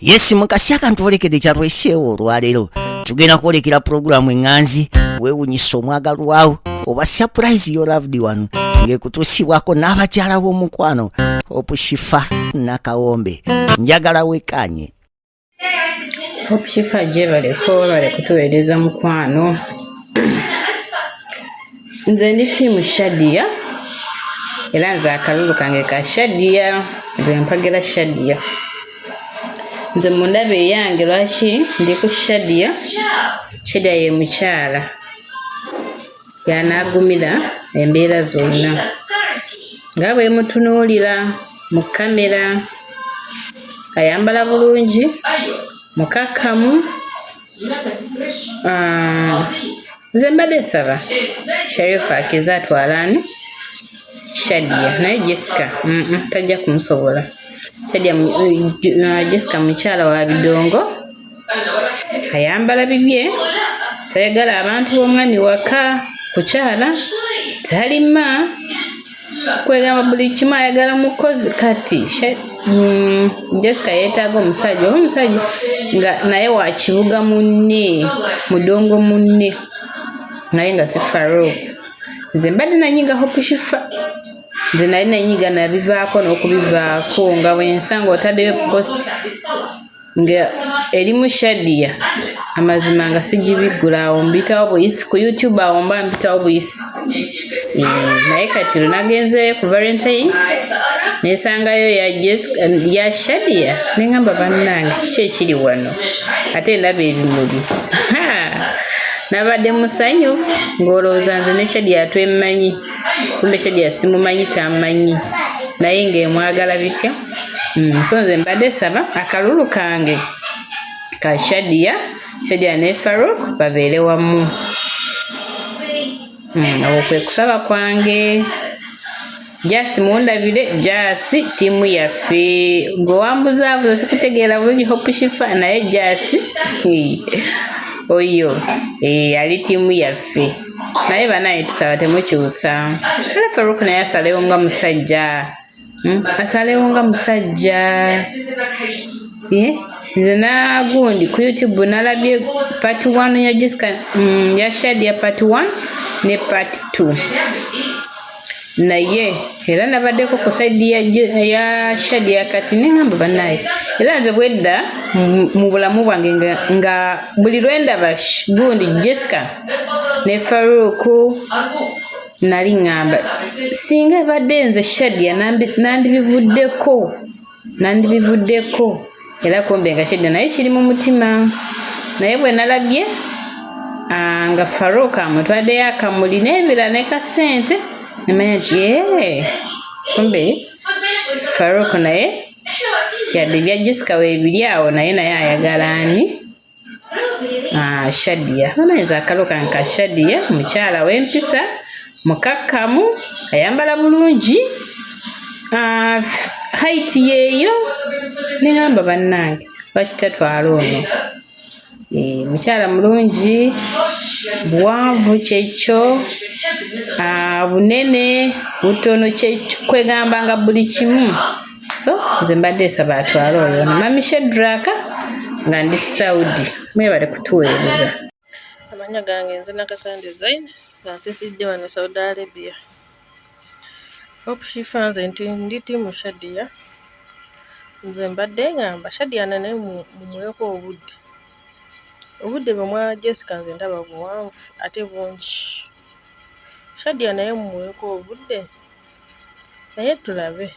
Yes, mukasi akantwolekedde kyatweseewo olwaleero, tugenda kwolekera pulogulaamu eŋŋanzi weewunyisa omwagalwawo oba surprise your loved one, ng'ekutuusibwako n'abakyala b'omukwano Opusifa Nakawombe. Njagala wekanye. Hope Shifa, gyebaleko, bale kutuweereza mukwano. Nze ndi team Shadia, era nze akalulu kange ka Shadia. Nze mpagira Shadia. Nze mundaba eyange, lwaki ndi ku Shadia? Shadia ye mukyala yanaagumira embeera zonna nga bwe mutunuulira mu kamera. Ayambala bulungi, mukakkamu. Ah, nze mbadde nsaba Sharifa akize atwala ani? Shadia. Naye Jessica tajja kumusobola Shadia. Jessica mukyala wa bidongo, ayambala bibye, tayagala abantu b'omwami waka kukyala, talima, kwegamba buli kimu ayagala mukozi. Kati Jessica yeetaaga omusajja, oba omusajja nga naye wa kibuga munne, mudongo munne, naye nga si Farouk. Nze mbadde nanyiga Hope Shifa, nze nali nanyiga, nabivaako n'okubivaako nga bwensanga otaddeyo post nga erimu Shadia, amazima nga sigibiggula. Awo mbitawo buyisi ku YouTube, awo mba mpitawo buyisi. Naye kati lunagenzeeyo ku Valentine nesangayo ya Jessica, ya Shadia, neŋŋamba, "Bannange, kiki ekiri wano?" Ate ndaba ebimuli. Ha! Nabadde musanyufu ng'olowooza nze ne Shadia twemmanyi, kumbe Shadia simumanyi, tammanyi, naye ng'emwagala bitya. So nze mbadde saba akalulu kange ka Shadia. Shadia ne Farouk babeere wamu. Okwo kwe kusaba kwange. Jasi mundabire, Jasi team yaffe. Gwe wambuzaabuza, sikutegeera bulungi Hope Shifa, naye Jasi oyo ali team yaffe. Naye banaye tusaba temukyusa. Era Farouk naye asalewo nga musajja. Asalewo nga musajja. Yeah. Nze nagundi ku YouTube nalabye part 1 ya Jessica, ya Shadia, part 1 ne part 2, naye era nabaddeko ku side ya Shadia. Kati neŋŋamba, bannaye, era nze bwedda mu bulamu bwange nga buli lwendaba gundi Jessica ne Faruku, nali ŋŋamba singa ebadde nze Shadia nandibivuddeko, nandibivuddeko. Era kumbe nga Shadia naye kiri mu mutima. Naye bwe nalabye nga Farouk amutwaddeyo akamuli n'ebirala ne kasente, nemanya nti ee, kumbe Farouk naye yadde bya Jessica weebiri awo, naye ayagala ani? Ah, Shadia. Banayinza akalo kange ka Shadia, mukyala w'empisa, mukakkamu, ayambala bulungi. Ah, height yeeyo, neŋamba, bannange, lwaki tatwala ono? Mukyala mulungi, buwanvu kyekyo, bunene butono kyekyo, kwegamba nga buli kimu. So nze mbadde nsaba atwale oyo. Mami Shedraka nga ndi Saudi, mwebale kutuweereza. Amannya gange nze Nakasande Zain, nga nsinzidde wano Saudi Arabia. Hope Shifa, nze nti ndi team Shadia. Nze mbadde ngamba Shadia naye mumuweeko obudde. Obudde bwe mwa Jessica nze ndaba buwanvu ate bungi. Shadia naye mumuweeko obudde naye tulabe.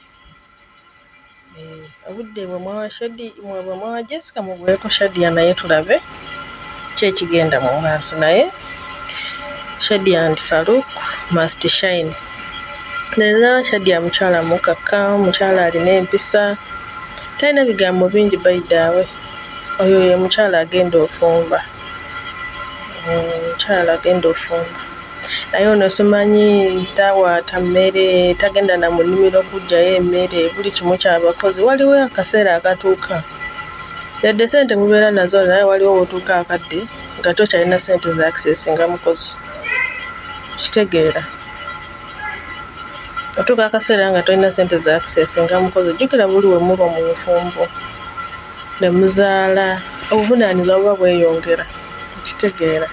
Obudde bwe mwawa Shadi, bwe mwawa Jessica, mubuweeko Shadia naye tulabe ki ekigenda mu maaso. Naye Shadia and Farouk must shine. Nze ndaba Shadia mukyala mukakkamu, mukyala alina empisa, talina bigambo bingi. By the way, oyo ye mukyala agenda ofumba. Mukyala agenda ofumba. Naye ono simanyi tawaata mmere, tagenda na mu nnimiro kuggyayo emmere, buli kimu ky'abakozi. Waliwo akaseera akatuuka, yadde ssente mubeera nazo, naye waliwo w'otuuka akadde nga tokyalina ssente za accessinga mukozi. Okitegeera? Otuuka akaseera nga tolina ssente za accessinga mukozi. Jjukira buli we muba mu bufumbo. Ne muzaala, obuvunaanyizibwa buba bweyongera. Okitegeera?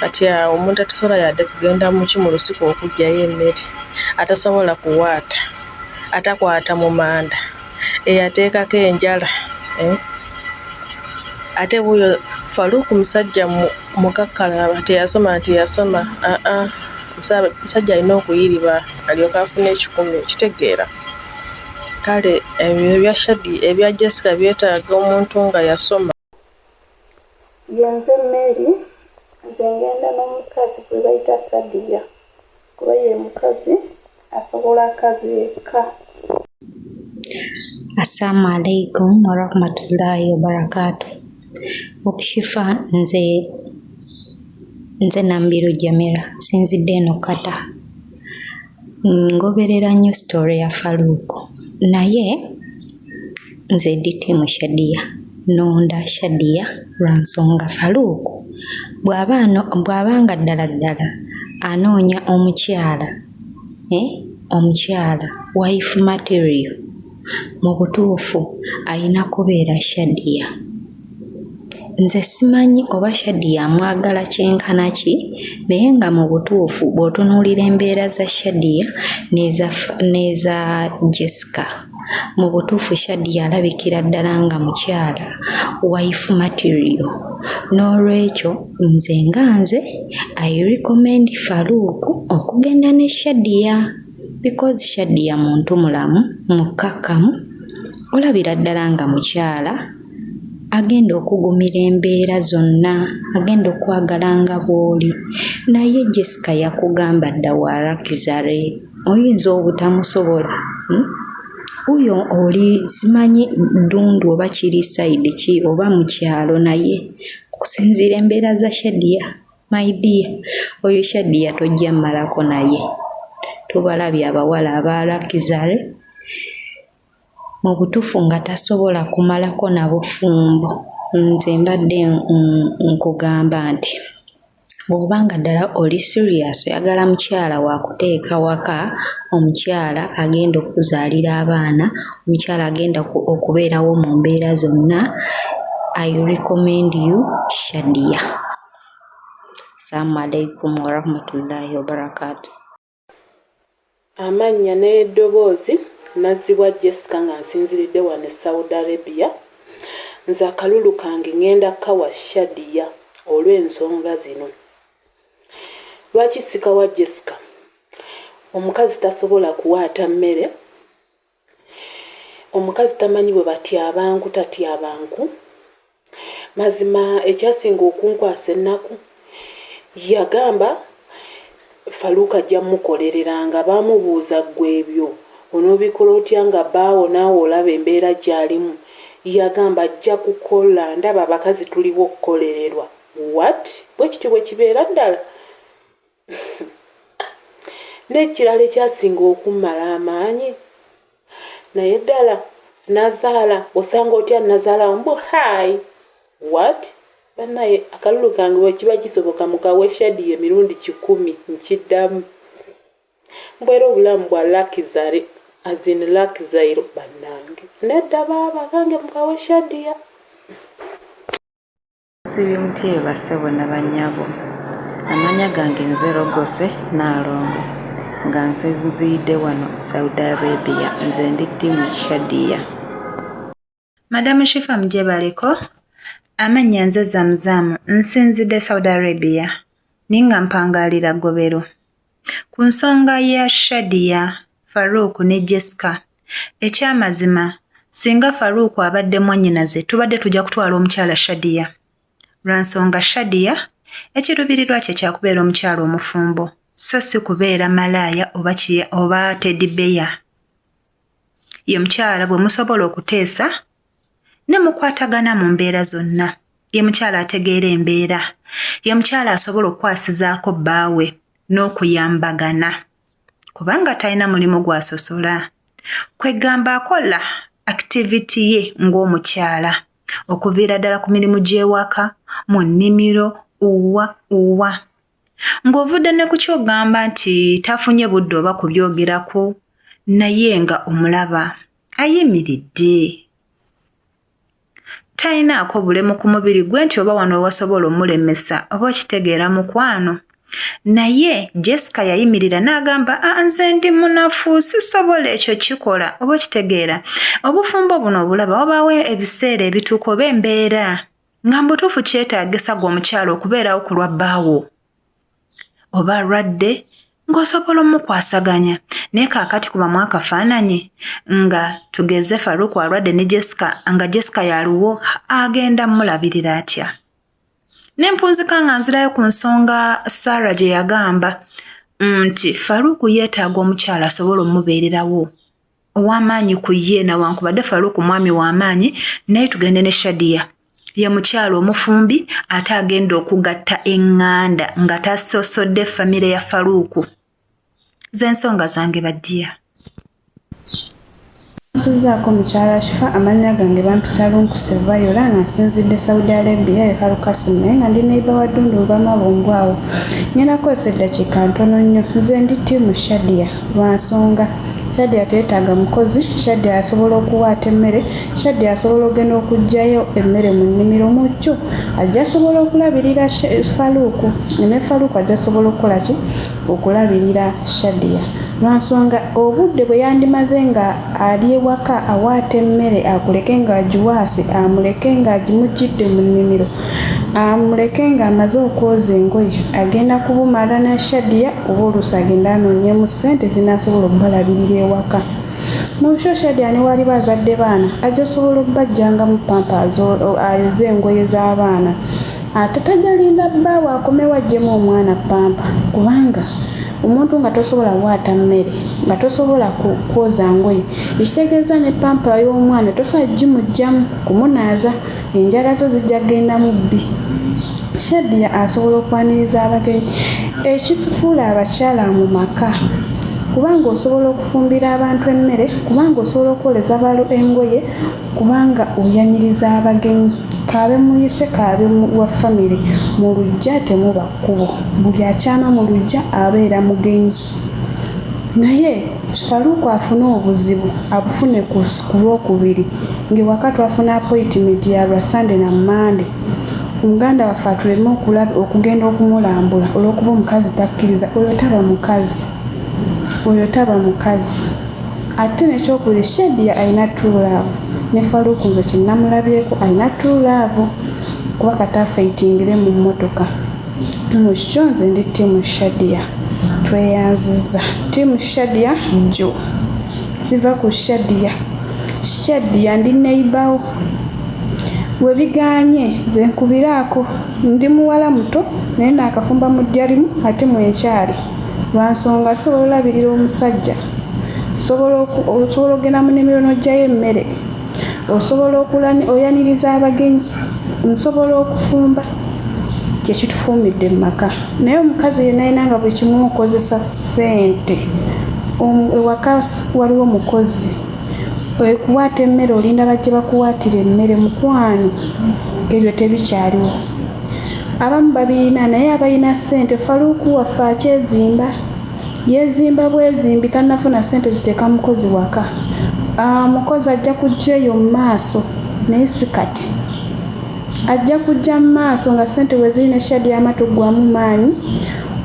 Kati awo omuntu atasobola yadde kugenda muki mu lusuku okuggyayo emmere, atasobola kuwaata, atakwata mu manda, eyateekako enjala, eh? Ate wuuyo Farouk musajja mukakkalaba teyasoma nti yasoma aa musajja alina okuyiriba alyoke afune ekikumi okitegeera. Kale ebyo ebya Shadi ebya Jessica byetaaga omuntu nga yasoma. Yenze Mary nze ngenda nomukazi gwebayita Sadia kuba yemukazi asobola akazi yekka. Assalamu alaikum warahmatullahi wabarakatu. Okushifa nze nze Nambiru Jamira sinzidde eno kata ngoberera nnyo story ya Farouk naye nze ndi tiimu Shadia nonda Shadia lwa nsonga Farouk bw'aba bw'aba nga ddala ddala anoonya omukyala eh, omukyala wife material mu butuufu alina kubeera Shadia. Nze simanyi oba Shadia amwagala kyenkana ki naye nga mu butuufu bw'otunuulira embeera za Shadia n'eza Jessica mu butuufu Shadia alabikira ddala nga mukyala wife material n'olwekyo nze nga nze I recommend Farouk okugenda ne Shadia because Shadia muntu mulamu mukkakkamu olabira ddala nga mukyala agenda okugumira embeera zonna agenda okwagala nga bw'oli naye Jessica yakugamba dda wa Rakizare oyinza obutamusobola hmm? Wuuyo oli simanyi ddundu oba kiri sayidi ki oba mu kyalo naye okusinziira embeera za Shadia my dear oyo Shadia tojja mmalako naye tubalabye abawala aba Rakizare Mu butufu nga tasobola kumalako na bufumbo nze mbadde nkugamba nti bw'oba nga ddala oli serious oyagala mukyala wa kuteeka waka, omukyala agenda okukuzaalira abaana, omukyala agenda okubeerawo mu mbeera zonna, I recommend you Shadia. Assalamu alaikum warahmatullahi wabarakatuh. Amannya n'eddoboozi Nazzibwa Jesca nga nsinziridde wano e Saudi Arabia. Nze akalulu kange ngenda kukawa Shadia olw'ensonga zino. Lwaki sikawa Jesca? Omukazi tasobola kuwaata mmere, Omukazi tamanyi bwe batyaba nku tatyaba nku. Mazima ekyasinga okunkwasa ennaku yagamba Farouk ajja mukolereranga. Baamubuuza ggwe ebyo onoobikola otya nga bbaawo naawe olaba embeera gy'alimu. Yagamba ajja kukola ndaba abakazi tuliwo kukolererwa. What? Bwe kityo bwe kibeera ddala? N'ekirala ekyasinga okummala amaanyi, naye ddala nazaala osanga otya nazaala mbu hi what bannaye akalulu kange bwekiba kisoboka mukawe Shadia emirundi kikumi nkiddamu mbu era obulamu bwa luxury as in luxury bannange nedda baaba kange mukawe Shadia. Musibye mutya eyo ba ssebo na ba nnyabo? Amanya gange nze Rogose Nnaalongo nga nsinziidde wano Saudi Arabia. Nze ndi ttiimu Shadia. Madam Shifa mugyebaleko, amannya nze Zamzam nsinzidde Saudi Arabia ninga mpangaalira Gobero. Ku nsonga ya Shadia, Farouk ne Jesca, ekyamazima singa Farouk abadde mwannyinaze tubadde tujja kutwala omukyala Shadia lwa nsonga Shadia ekiruubirirwa kye kya kubeera omukyala omufumbo so si kubeera malaaya oba oba teddy bear. Ye mukyala bwe musobola okuteesa ne mukwatagana mu mbeera zonna. Ye mukyala ategeera embeera. Ye mukyala asobola okukwasizaako bbaawe n'okuyambagana kubanga talina mulimu gw'asosola. Kwegamba akola activity ye ng'omukyala okuviira ddala ku mirimu gy'ewaka, mu nnimiro, wa wa. Ng'ovudde ne ku ky'ogamba nti tafunye budde oba kubyogerako naye nga omulaba ayimiridde. Talinaako bulemu ku mubiri gwe nti oba wano wewasobola omulemesa oba okitegeera mukwano. Naye Jessica yayimirira n'agamba ah, nze ndi munafu sisobola ekyo kikola oba okitegeera. Obufumbo buno obulaba wabaawo ebiseera ebituuka oba embeera nga mbutuufu kyetaagisa gwe omukyala okubeerawo ku lwa bbaawo. Oba alwadde ng'osobola omukwasaganya naye kaakati kubamu akafaananyi nga tugeze Faruku alwadde ne Jessica nga Jessica yaliwo agenda mulabirira atya? Ne mpunzika nga nzirayo ku nsonga Sarah gye yagamba nti Faruku yeetaaga omukyala asobola omubeererawo ow'amaanyi ku ye nawankubadde Faruku mwami w'amaanyi naye tugende ne Shadia ye mukyala omufumbi ate agenda okugatta eŋŋanda nga tasosodde famire ya Faruku. Z'ensonga zange baddiya. Nsizaako mukyala Shifa amannya gange bampita Lunkuse Viola nga nsinzidde Saudi Arabia e Kalukasim naye nga ndi neighbor wa Ddundu nva Mabumbu awo. Ngenda kukozesa eddakiika ntono nnyo. Nze ndi ttiimu Shadia lwa nsonga Shadia teetaaga mukozi, Shadia asobola okuwaata emmere, Shadia asobola okugenda okuggyayo emmere mu nnimiro mu kyo ajja sobola okulabirira Faluuku ne Faluuku ajja sobola okukola ki okulabirira Shadia lwa nsonga obudde bwe yandimaze nga ali ewaka awaata emmere akuleke ng'agiwaase amuleke ng'agimuggyidde mu nnimiro amuleke ng'amaze okwoza engoye agenda kubumala ne Shadia oba oluusi agende anoonyemu ssente ezinaasobola okubalabirira ewaka. Mu sho Shadia ne waliba azadde baana ajja osobola obbajjangamu pampa ayoze engoye z'abaana ate tajja linda bbaawe akomewo aggyemu omwana pampa kubanga omuntu nga tosobola waata mmere nga tosobola kwoza ngoye ekitegeeza ne pampa y'omwana tosobola gimuggyamu kumunaaza enjala zo zijja kugendamu bbi. Shadia asobola okwaniriza abagenyi ekitufuula abakyala mu maka kubanga osobola okufumbira abantu emmere kubanga osobola okwoleza balo engoye kubanga oyanyiriza abagenyi kaabe muyise kaabe wa famire mu luggya temuba kkubo buli akyama mu luggya abeera mugenyi naye Farouk afune obuzibu abufune ku Lwokubiri ng'ewaka twafuna apoyitimenti ya lwa Ssande na Mmande muganda waffe atuleme okugenda okumulambula olw'okuba omukazi takkiriza oyo taba mukazi oyo taba mukazi ate n'ekyokubiri Shadia alina true love ne Farouk nze kye namulabyeko alina true love kuba kati afeitingire mu mmotoka. Mu kyo nze ndi ttiimu Shadia. Tweyanziza. Ttiimu Shadia jjo. Siva ku Shadia. Shadia ndi neyibawo. We bigaanye nze nkubiraako. Ndi muwala muto naye naakafumba mu ddya limu ate mwenkyali. Lwa nsonga nsobola olabirira omusajja. Osobola okugenda mu nnimiro n'oggyayo emmere. Osobola oyaniriza abagenyi. Nsobola okufumba. Kye kitufuumidde mu maka. Naye omukazi yenna yenna nga buli kimu okozesa ssente, ewaka waliwo mukozi, ekuwaata emmere olinda bajje bakuwaatire emmere mukwano ebyo tebikyaliwo. Abamu babirina naye abalina ssente Farouk waffe akyezimba. Yeezimba bwezimbi tannafuna ssente ziteeka mukozi waka. Omukozi ajja kujja eyo mu maaso naye si kati. Ajja kujja mu maaso nga ssente weziri ne Shadia Amatu ggwamu maanyi.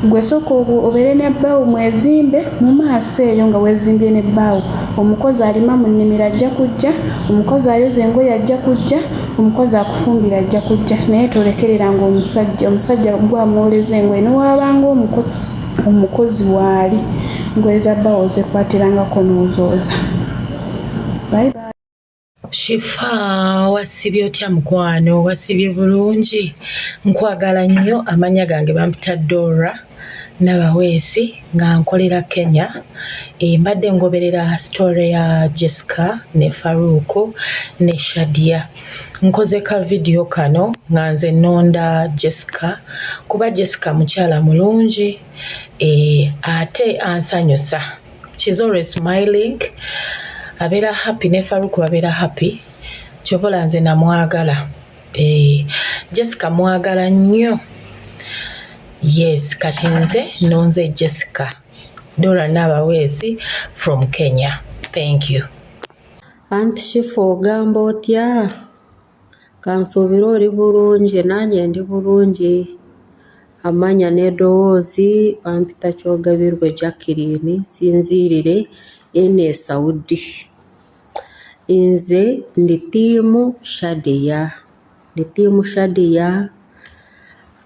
Gwe sooka obeere ne bbaawo mwezimbe mu maaso eyo nga weezimbye ne bbaawo. Omukozi alima mu nnimiro ajja kujja, omukozi ayoza engoye ajja kujja, omukozi akufumbira ajja kujja naye tolekereranga omusajja. Omusajja ggwe amwoleza engoye ne bw'aba ng'omukozi waali, engoye za bbaawo ozekwatirangako n'ozooza. Bye bye. Shifa wasibye otya mukwano wasibye bulungi nkwagala nnyo amannya gange bampita Dora Nabaweesi nga nkolera Kenya e, mbadde ngoberera story ya Jessica ne Farouk ne Shadia nkoze ka vidiyo kano nga nze nnonda Jessica kuba Jessica mukyala mulungi e, ate ansanyusa She's always smiling abeera happy ne Farouk babeera happy kyovola nze namwagala eh, Jessica mwagala nnyo yes kati nze nonze Jessica Dora Nabaweesi from Kenya thank you. Anti Shifa ogamba otya? Kansuubire oli bulungi nange ndi bulungi. Amanya n'edowoozi bampita Kyogabirwe Jacqueline nsinziirire eno e Saudi. Nze ndi tiimu Shadia, ndi tiimu Shadia,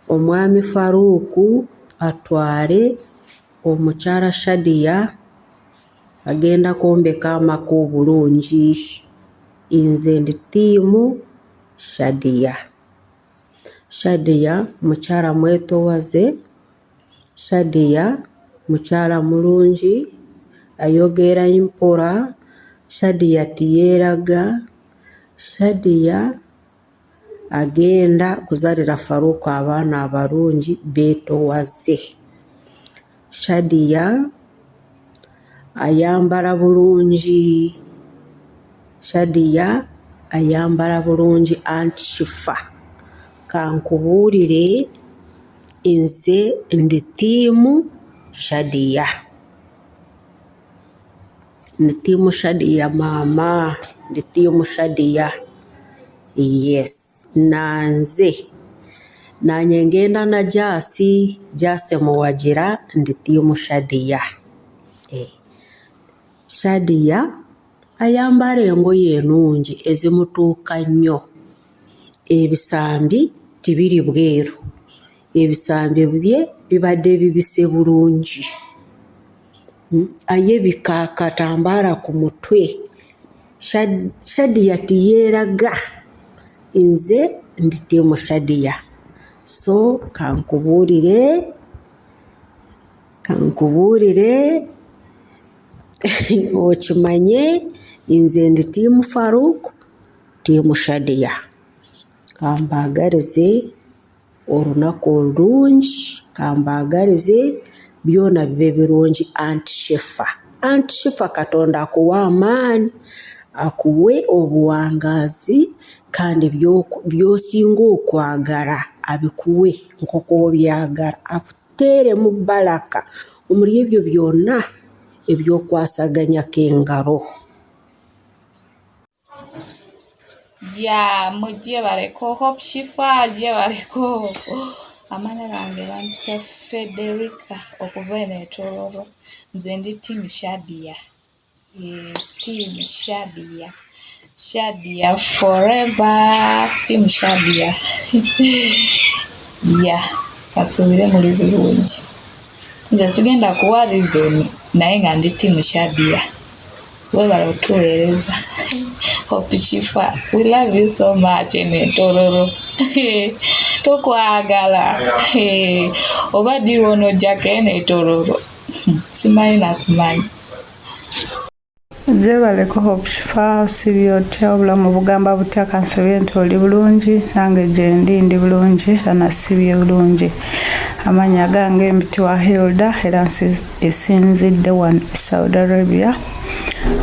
omwami Farouk atware omukyara Shadia bagenda kwombeka amaka oburungi. Nze ndi tiimu Shadia. Shadia mukyara mwetowaze, Shadia mukyara murungi, ayogera mpora, Shadia tiyeraga, Shadia agenda kuzarira Farouk abaana barungi beetowaze. Shadia ayambara burungi, Shadia ayambara burungi Aunt Shifa. Kankubuurire nze ndi tiimu Shadia. Ndi tiimu Shadia maama, ndi tiimu Shadia. Yes, nanze naanye ngenda na Jasi, Jasi muwagira ndi tiimu Shadia. Shadia ayambara engoye enungi ezimutuuka nnyo. Ebisambi tibiri bweru, ebisambi bye bibadde bibise bulungi. Ayebika akatambaara ku mutwe. Shadia tiyeraga, nze ndi tiimu Shadia. So kankubuurire, kankubuurire okimanye nze ndi tiimu Farouk, tiimu Shadia. Kambaagarize orunaku orurungi, kambaagarize byona bibe birungi Aunt Shifa. Aunt Shifa Katonda akuwe amaani, akuwe obuwangaazi kandi by'osinga okwagara abikuwe nk'oku obyagara, akuteeremu baraka omuri ebyo byona ebi okwasaganyako engaro. Ya mugyebaleko Hope Shifa gyebaleko. Amanya gange bampita Federica okuva eno e Tororo. Nze ndi team Shadia. Team Shadia. Shadia forever. Team Shadia. Ya, kasuubire muli bulungi. Nze sigenda kuwa reason naye nga ndi team Shadia. Webale otuweereza. Hope Shifa, we love you so much eno e Tororo. Tukwagala. Oba ddi lw'onojjako eno e Tororo? Simanyi nakumanya. Gyebaleko Hope Shifa, osibye otya obulamu bugamba butya kansuubire nti oli bulungi nange gyendi ndi bulungi era nasibye bulungi. Amannya gange mpitibwa Hilda era esinzidde wano e Saudi Arabia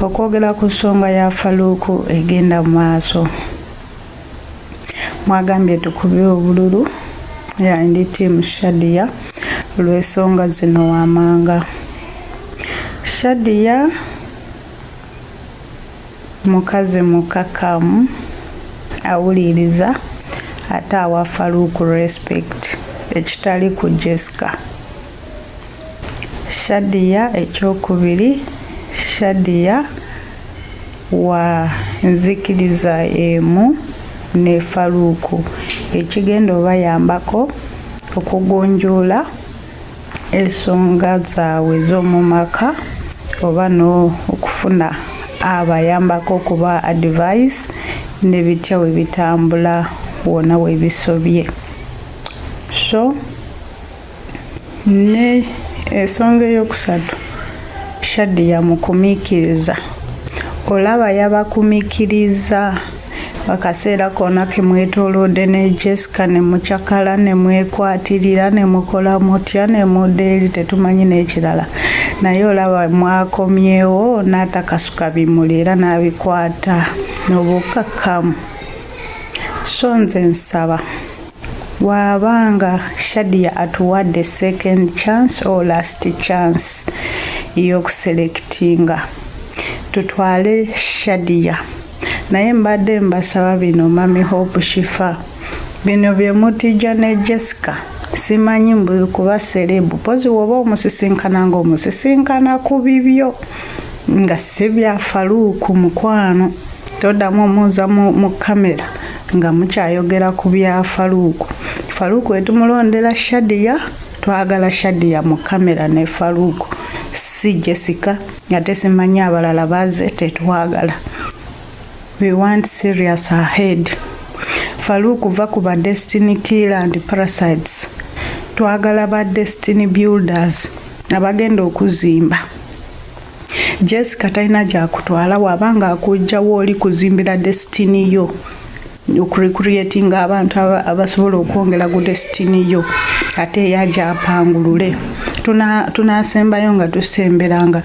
okwogera ku nsonga ya Farouk egenda mu maaso. Mwagambye tukube obululu era ndi ttiimu Shadia olw'ensonga zino wammanga. Shadia mukazi mukkakkamu, awuliriza ate awa Farouk respect ekitali ku Jessica. Shadia ekyokubiri, Shadia wa nzikiriza emu ne Farouk ekigenda obayambako okugonjoola ensonga zaabwe ez'omu maka oba n'okufuna abayambako okuba advice ne bitya bwe bitambula wonna we bisobye. So ne ensonga eyokusatu Shadia mukumiikiriza. Olaba yabakumiikiriza akaseera konna ke mwetoolodde ne Jessica ne mucakala ne mwekwatirira ne mukola mutya ne mudda eri tetumanyi n'ekirala naye olaba mwakomyewo n'atakasuka bimuli era n'abikwata n'obukkakkamu. So nze nsaba bw'abanga Shadia atuwadde second chance or last chance ey'okuselectinga tutwale Shadia. Naye mbadde mbasaba bino Mummy Hope Shifa bino bye mutijja ne Jessica simanyi mbu kuba serebu pozi woba omusisinkana nga omusisinkana ku bibyo nga si bya Faluuku mukwano toddamu omuuza mu kamera nga mukyayogera ku bya Faluuku. Faluuku wetumulondera Shadia twagala Shadia mu kamera ne Faluuku si Jessica ate simanyi abalala baze tetwagala. We want serious ahead. Faluuku va ku ba destiny killer and parasites. Twagala ba destiny builders abagenda okuzimba. Jessica talina gyakutwala waba nga akujja wooli kuzimbira destiny yo okurecreatinga abantu abasobola okwongera ku destiny yo ate eya gyapangulule tunasembayo nga tusembera nga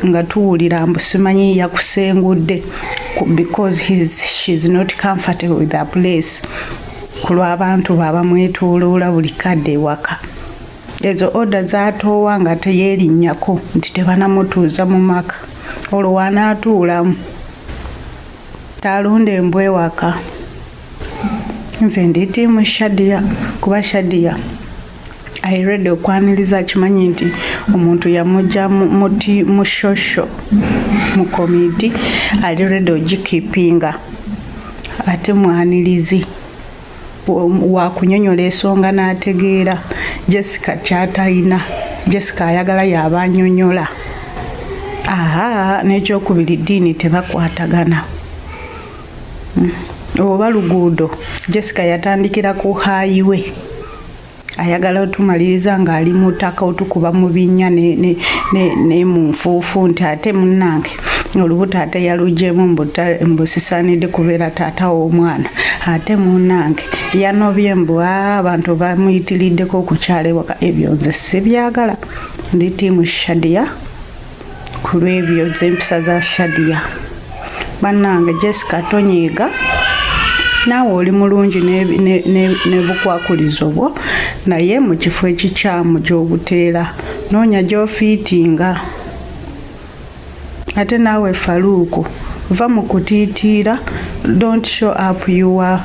nga tuwulira mbu simanyi yakusengudde because she's not comfortable with the place ku lw'abantu babamwetoloola buli kadde ewaka. Ezo order zatoowa nga teyeerinnyako nti tebanamutuuza mu maka olwo wanaatuulamu talunda embwa ewaka. Nze ndi tiimu Shadia kuba Shadia already okwaniriza akimanyi nti omuntu yamugya muti mu shosho mu komiti ali ready ogikipinga ate mwanirizi wakunyonyola ensonga n'ategeera. Jessica kyatalina Jessica ayagala yaba anyonyola. Aha, n'ekyokubiri ddiini tebakwatagana oba luguudo. Jessica yatandikira ku highway ayagala otumaliriza ng'ali mu ttaka otukuba mu binnya ne mu nfuufu nti ate munnange olubuto ate yalugyemu mbu sisaanidde kubeera taata w'omwana ate munnange yanobye mbu abantu bamuyitiriddeko okukyala ewaka. Ebyo nze sibyagala. Ndi tiimu Shadia ku lw'ebyo z'empisa za Shadia. Bannange Jessica tonyiiga naawe oli mulungi ne bukwakulizo bwo naye mu kifo ekikyamu gy'obuteera noonya gy'ofiitinga. Ate naawe Faluuku va mu kutiitiira, don't show up your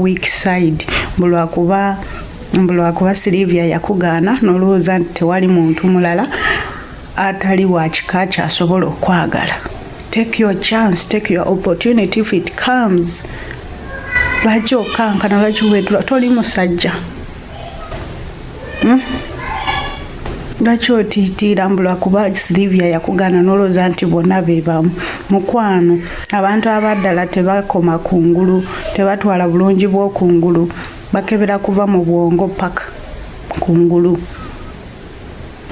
weak side mbu lwakuba Sylvia yakugaana n'olowooza nti tewali muntu mulala atali wa kika kyasobola okwagala. Take your chance, take your opportunity if it comes. Lwaki okankana? Lwaki weetula? Toli musajja. Lwaki otiitiira mbu lwakuba Sylvia yakugaana n'olowooza nti bonna be bamu? Mukwano, abantu abaddala tebakoma kungulu, tebatwala bulungi bw'okungulu, bakebera kuva mu bwongo paka kungulu.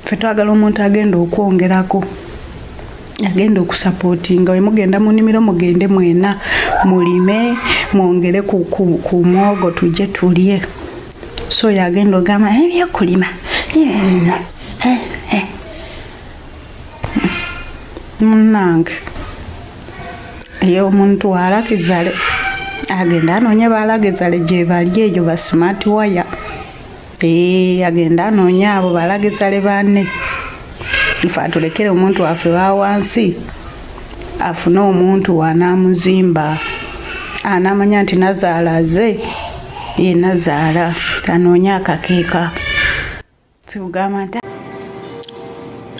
Ffe twagala omuntu agenda okwongerako, agenda okusapootinga. We mugenda mu nnimiro mugende mwena mulime mwongere ku mwogo tujje tulye. So oyo agenda ogamba ebyokulima munnange ye omuntu alagizale agenda anoonye balagizale gye bali eyo ba smart wire. Agenda anoonye abo balagizale banne. Nfe atulekere omuntu waffe wa wansi afune omuntu wanaamuzimba anaamanya nti nazaala aze ye nazaala anoonye akakeeka sikugamba nti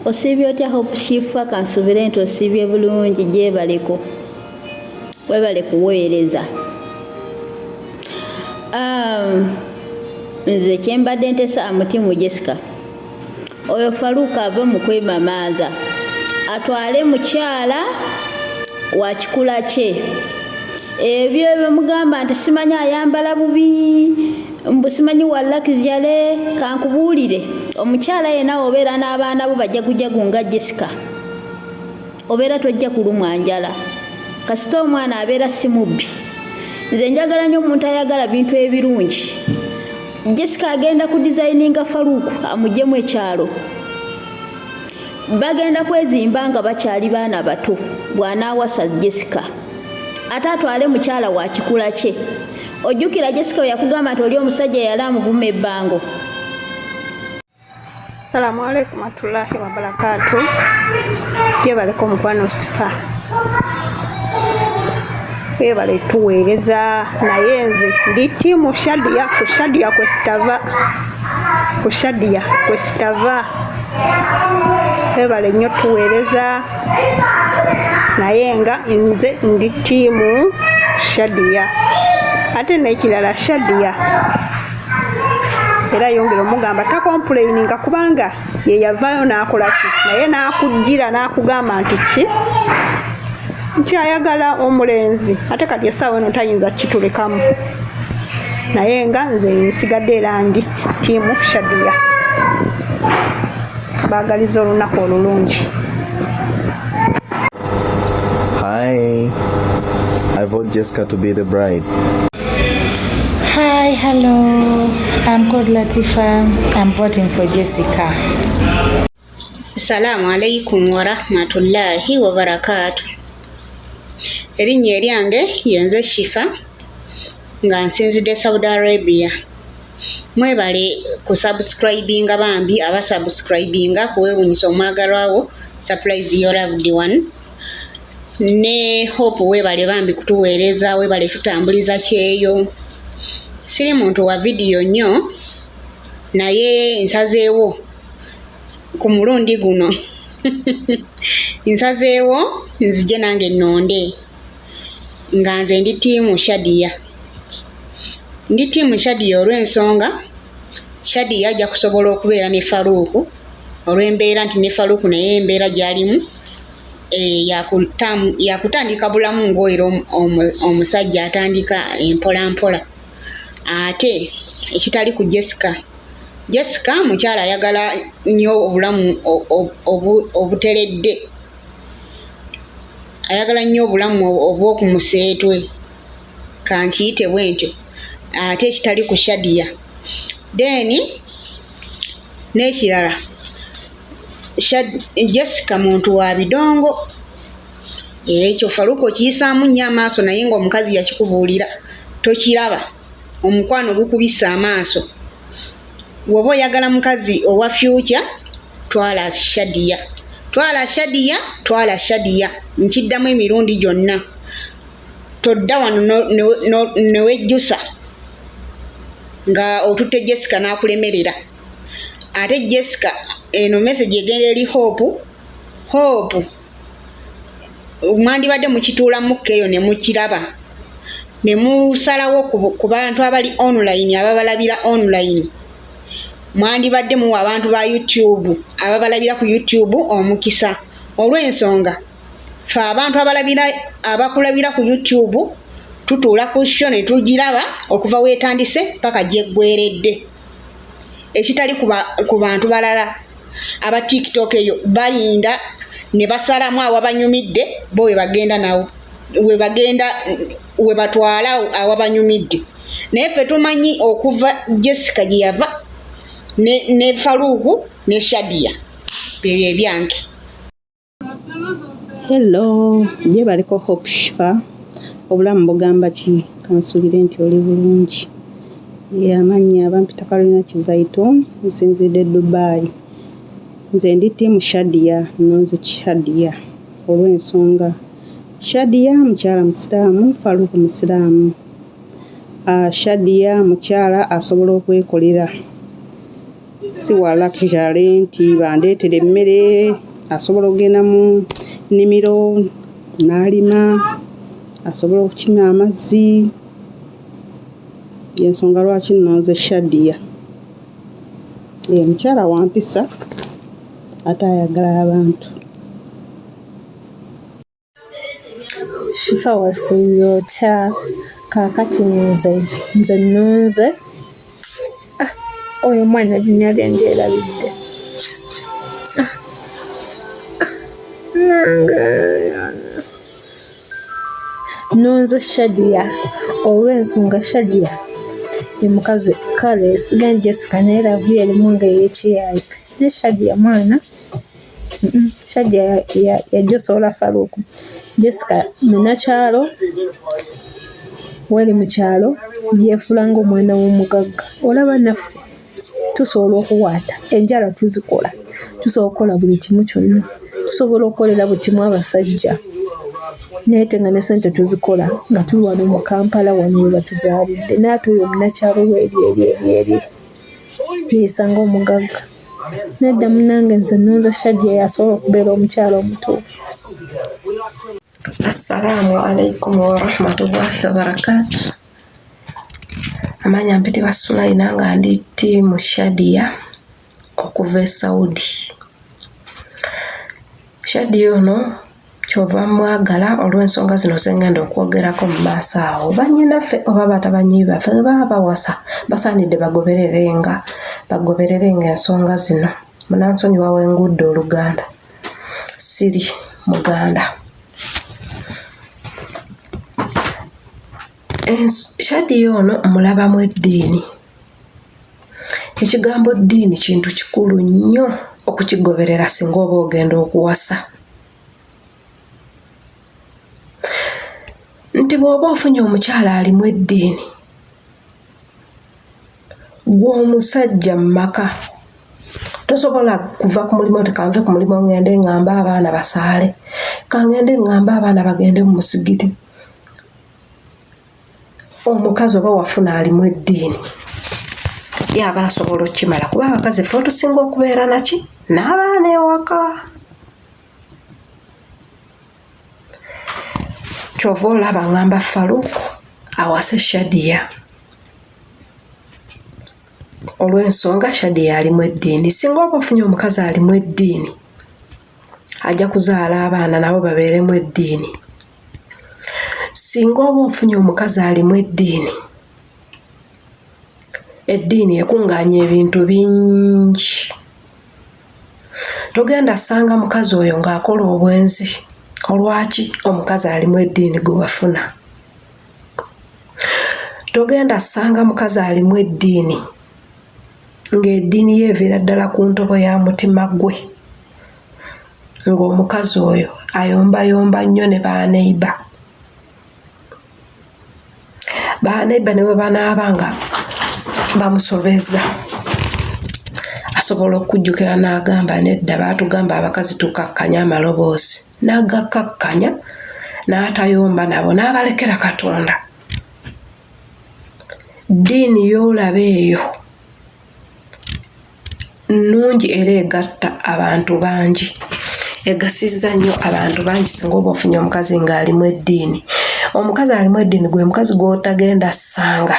Osiibye otya Hope Shifa? Kansuubire nti osiibye bulungi. Gyebaleko, webale kuweereza. Nze kyembadde ntesa amutimu Jessica oyo Faruka ave mu kwemamaaza atwale mukyala wa kikula kye. Ebyo bemugamba nti simanyi ayambala bubi mbu simanyi wa luxury, kankubuulire omukyala yenna obeera n'abaana bo bajagujagu nga Jessica obeera tojja kulumwa njala kasita omwana abeera si mubbi. Nze njagala nnyo omuntu ayagala bintu ebirungi. Jessica agenda ku designinga Faruku amuggyemu ekyalo. Bagenda kwezimba nga bakyali baana bato bw'anaawasa Jessica ate atwale mukyala wa kikula kye. Ojjukira Jessica we yakugamba nti oli omusajja yali amuvuma ebbango. Assalamu alaikum warahmatullahi wabarakatuh. Gyebaleko mukwano Sifa. Webale tuweereza naye nze ndi ttiimu Shadia ku Shadia kwe sitava ku Shadia kwe sitava webale nnyo tuweereza naye nga nze ndi ttiimu Shadia ate n'ekirala Shadia era yongera omugamba takompuleyininga kubanga ye yavaayo n'akola ki naye n'akujjira n'akugamba nti ki nti ayagala omulenzi ate kati essaawa eno tayinza kitulekamu naye nga nze nsigadde era ndi ttiimu Shadia baagaliza olunaku olulungi. Hi, I vote Jessica to be the bride. Hi, hello. I'm called Latifa. I'm voting for Jessica. Assalaamu alaikum warahmatullahi wabarakaatu. Erinnya eryange yenze Shifa nga nsinzidde Saudi Arabia. Mwebale kusubscribinga bambi abasubscribinga kuwewunyisa omwagalwa wo surprise your loved one ne Hope weebale bambi kutuweereza weebale tutambuliza kyeyo. Siri muntu wa vidiyo nnyo naye nsazeewo ku mulundi guno nsazeewo nzije nange nnonde nga nze ndi ttiimu Shadia. Ndi ttiimu Shadia olw'ensonga Shadia ajja kusobola okubeera ne Farouk olw'embeera nti ne Farouk naye embeera gy'alimu eh, yakutandika bulamu ng'oera omusajja atandika empolampola ate ekitali ku Jessica. Jessica mukyala ayagala nnyo obulamu obuteredde, ayagala nnyo obulamu obw'oku museetwe kankiyite bwentyo ate ekitali ku Shadia. Then n'ekirala Jessica muntu wa bidongo ekyo Faruku okiyisaamu nnyo amaaso naye ng'omukazi yakikubuulira tokiraba omukwano gukubisse amaaso woba oyagala mukazi owa fyukya twala Shadia twala Shadia twala Shadia nkiddamu emirundi gyonna todda wano newejjusa nga otutte Jessica n'akulemerera ate Jessica eno message egenda eri Hope Hope mwandibadde mukituulamukko eyo ne mukiraba ne musalawo ku bantu abali online ababalabira online mwandibadde muwa abantu ba YouTube ababalabira ku YouTube omukisa olw'ensonga fe abantu abalabira abakulabira ku YouTube tutuula ku sho ne tugiraba okuva weetandise paka gyeggweredde ekitali ku bantu balala aba tiktok eyo balinda ne basalamu awabanyumidde bo webagenda nawo webagenda webatwala awabanyumidde naye ffe tumanyi okuva Jessica gye yava ne, ne Faruku ne Shadia byebyo ebyange. Hello, gyebaleko Hope Shifa. Obulamu bugamba ki? Kansuubire nti oli bulungi. Ye amannya bampita Carolina Kizaito, nsinzidde Dubai. Nze ndi ttiimu Shadia, nnonze Shadia olw'ensonga Shadia mukyala Musiraamu, Farouk Musiraamu. Uh, Shadia mukyala asobola okwekolera si wa luxury nti bandeetera emmere asobola okugenda mu nnimiro n'alima asobola okukima amazzi y'ensonga lwaki nnonze Shadia. Ye mukyala wa mpisa ate ayagala abantu. Shifa wasiibye otya? Kaakati nze nze nnonze ah, oyo omwana erinnya lye ndyerabidde. Ah, ah, nange nnonze Shadia olw'ensonga Shadia ye mukazi kale siganyi Jessica naye laavu ye erimu nga ey'ekiyaaye naye Shadia mwana Shadia yajja osobola Farouk. Jessica munakyalo wali mu kyalo yeefula ng'omwana w'omugagga. Olaba naffe tusobola okuwaata, enjala tuzikola, tusobola okukola buli kimu kyonna, tusobola okukolera buli kimu abasajja. Naye ate nga ne ssente tuzikola nga tuli wano mu Kampala wano we batuzaalidde naye ate oyo munnakyalo we eri eri eri eri yeeyisa ng'omugagga. Nedda munnange nze nnonze Shadia y'asobola okubeera omukyala omutuufu. Assalaamu alaikum warahmatullahi wabarakatu. Amanya mpitibwa Sulaina nga ndi ttiimu Shadia okuva e Saudi. Shadia ono kyova mwagala olw'ensonga zino ze ngenda okwogerako mu maaso awo. Bannyinaffe oba batabanyi baffe bwe baba bawasa basaanidde bagobererenga bagobererenga ensonga zino. Munansonyiwa we ngudde Oluganda. Siri Muganda. Shadia ono mulabamu eddiini. Ekigambo ddiini kintu kikulu nnyo okukigoberera singa oba ogenda okuwasa. Nti bw'oba ofunye omukyala alimu eddiini, ggwe omusajja mu maka tosobola kuva ku mulimu nti kanve ku mulimu ŋŋende ŋŋambe abaana basaale, kangende ŋŋambe abaana bagende mu musigiti. Omukazi oba wafuna alimu eddiini ye aba asobola okukimala kuba abakazi ffe otusinga okubeera naki n'abaana ewaka. Kyova olaba ngamba Farouk awase Shadia olw'ensonga Shadia alimu eddiini. Singa oba ofunye omukazi alimu eddiini ajja kuzaala abaana nabo babeeremu eddiini. Singa oba ofunye omukazi alimu eddiini, eddiini ekungaanya ebintu bingi. Togenda sanga mukazi oyo ng'akola obwenzi. Olwaki? Omukazi alimu eddiini gwe wafuna. Togenda sanga mukazi alimu eddiini ng'eddiini ye eviira ddala ku ntobo ya mutima gwe. Ng'omukazi oyo ayombayomba nnyo ne baneiba. Baneiba ne bwe banaaba nga bamusobezza asobola okukujjukira n'agamba nedda baatugamba abakazi tukakkanye amaloboozi n'agakkakkanya n'atayomba nabo n'abalekera Katonda. Ddiini y'olaba eyo nnungi era egatta abantu bangi. Egasizza nnyo abantu bangi singa oba ofunye omukazi ng'alimu eddiini. Omukazi alimu eddiini gwe mukazi gw'otagenda ssanga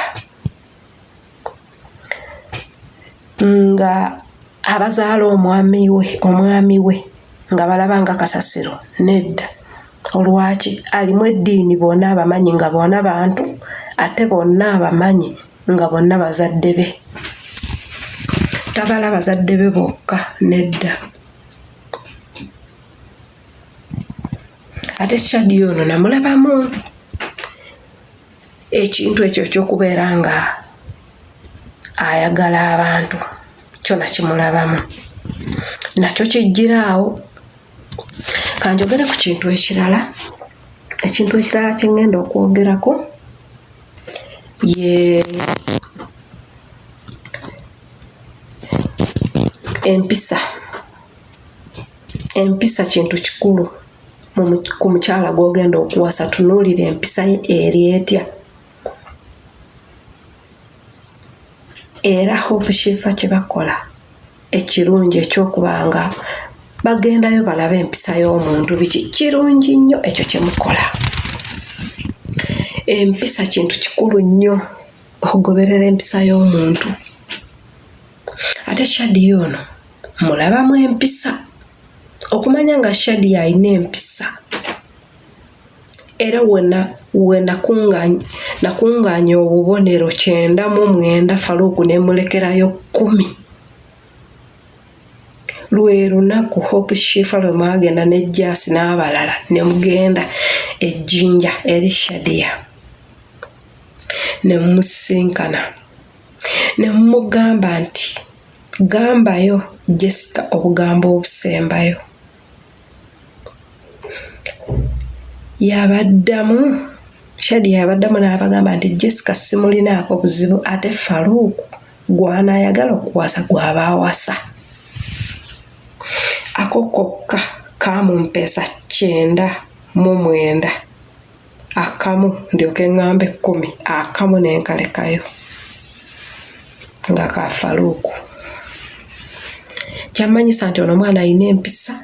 nga abazaala omwami we omwami we nga balaba nga kasasiro nedda. Olwaki? Alimu eddiini bonna abamanyi nga bona bantu ate bonna abamanyi nga bonna bazadde be. Tabala bazadde be bokka nedda. Ate Shadia ono namulabamu ekintu ekyo ekyokubeera nga ayagala abantu kyo nakimulabamu nakyo kijjiraawo. Kanjogere ku kintu ekirala. Ekintu ekirala kye ŋŋenda okwogerako ye empisa. Empisa kintu kikulu ku mukyala gw'ogenda okuwasa. Tunuulira empisa ye eri etya. Era Hope Shifa kye bakola ekirungi eky'okuba nga bagendayo balabe empisa y'omuntu biki kirungi nnyo ekyo kye mukola. Empisa kintu kikulu nnyo okugoberera empisa y'omuntu. Ate Shadia ono mulabamu empisa okumanya nga Shadia alina empisa era wena wenakungaanya obubonero 99 Farouk ne mulekerayo 10. Lwe lunaku Hope Shifa lwe mwagenda ne Jasi n'abalala ne mugenda e Jinja eri Shadia ne mumusisinkana ne mumugamba nti gambayo Jessica obugambo obusembayo. Yabaddamu Shadia yabaddamu n'abagamba nti Jessica simulinaako buzibu ate Farouk gw'anaayagala okuwasa gw'aba awasa. Ako kokka kaamumpeesa 99. Akamu ndyoke ŋŋambe kkumi, akamu ne nkalekayo nga ka Faluuku. Kyammanyisa nti ono omwana alina empisa,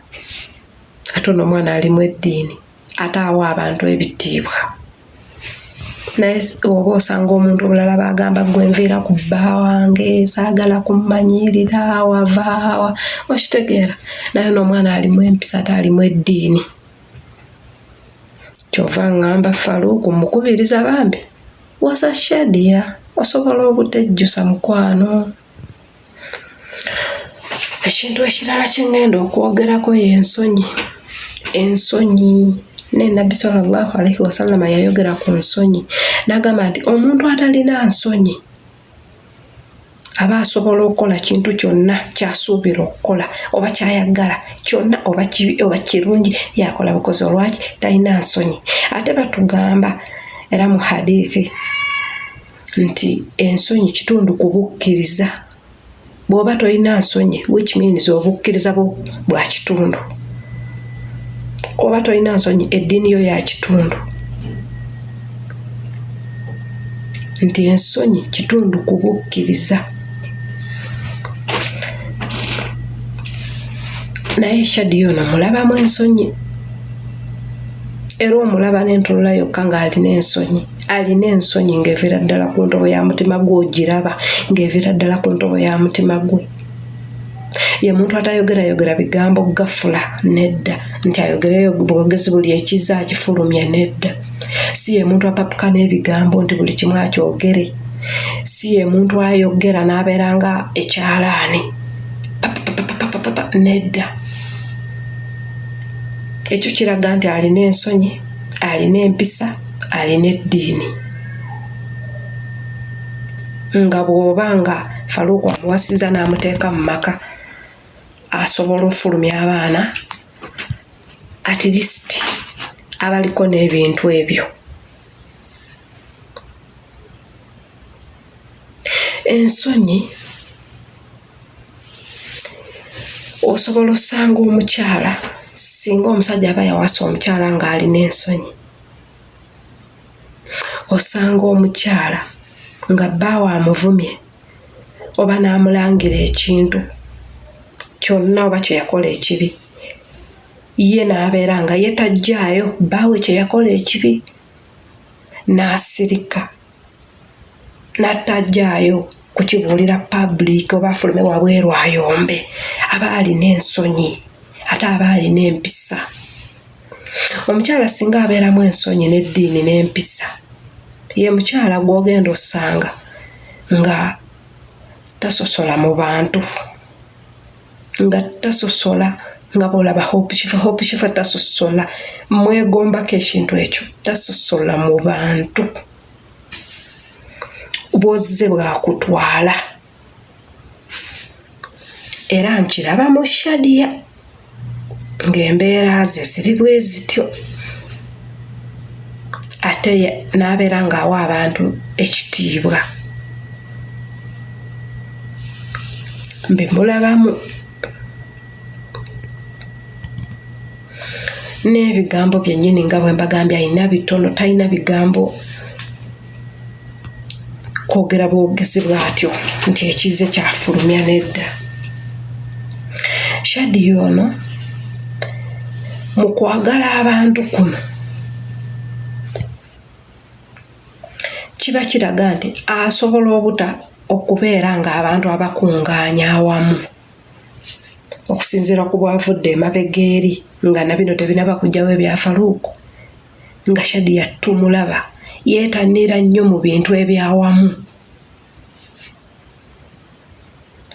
ate ono omwana alimu eddiini, ate awa abantu ebitiibwa. Naye oba osanga omuntu omulala bagamba gwe nviira ku bba wange, saagala kummanyiirira, wavaawa, okitegeera. Naye ono omwana alimu empisa ate alimu eddiini. Kyova ŋŋamba Faluuku mukubiriza bambi wasa Shadia, osobola obutejjusa mukwano. Ekintu ekirala kye ŋŋenda okwogerako y'ensonyi. Ensonyi ne Nabbi sallallahu alaihi wasallama yayogera ku nsonyi n'agamba nti omuntu atalina nsonyi aba asobola okukola kintu kyonna ky'asuubira okukola oba ky'ayagala kyonna oba kibi oba kirungi yakola bukozi olwaki talina nsonyi. Ate batugamba era mu hadithi nti ensonyi kitundu ku bukkiriza. Bw'oba tolina nsonyi which means obukkiriza bwo bwa kitundu. Oba tolina nsonyi eddiini yo ya kitundu. Nti ensonyi kitundu ku bukkiriza. Naye Shadia ono mulabamu ensonyi era omulaba n'entunula yokka ng'alina ensonyi. Alina ensonyi ng'eviira ddala ku ntobo ya mutima gwe, ogiraba ng'eviira ddala ku ntobo ya mutima gwe. Ye muntu atayogerayogera bigambo gafula nedda, nti ayogereyo bwogezi buli ekizza akifulumya nedda. Si ye muntu apapuka n'ebigambo nti buli kimu akyogere. Si ye muntu ayogera n'abeera nga ekyalaani nedda. Ekyo kiraga nti alina ensonyi, alina empisa, alina eddiini. Nga bw'oba nga Faluuku amuwasizza n'amuteeka mu maka, asobola okufulumya abaana at least abaliko n'ebintu ebyo. Ensonyi osobola osanga omukyala singa omusajja aba yawasa omukyala ng'alina ensonyi, osanga omukyala nga bbaawe amuvumye oba n'amulangira ekintu kyonna oba kye yakola ekibi, ye n'abeera nga ye tajjaayo bbaawe kye yakola ekibi n'asirika n'atajjaayo kukibuulira public oba afulume wabweru ayombe. Aba alina ensonyi ate aba alina empisa. Omukyala singa abeeramu ensonyi n'eddiini n'empisa, ye mukyala gw'ogenda osanga nga tasosola mu bantu, nga tasosola nga bw'olaba Hope Shifa. Hope Shifa tasosola, mwegombako ekintu ekyo, tasosola mu bantu. Bw'ozze bwakutwala. Era nkiraba mu Shadia ng'embeera ze ziri bwe zityo, ate n'abeera ng'awa abantu ekitiibwa. Mbimulabamu n'ebigambo byennyini nga bwe mbagambye, alina bitono, talina bigambo kwogera bwogezi bw'atyo nti ekizze kyafulumya nedda. Shadia ono mu kwagala abantu kuno kiba kiraga nti asobola obuta okubeera ng'abantu abakungaanya awamu okusinziira ku bw'avudde emabega eri nga na bino tebinaba kujjawo ebya Faruuku, nga Shadia tumulaba yeetanira nnyo mu bintu ebyawamu.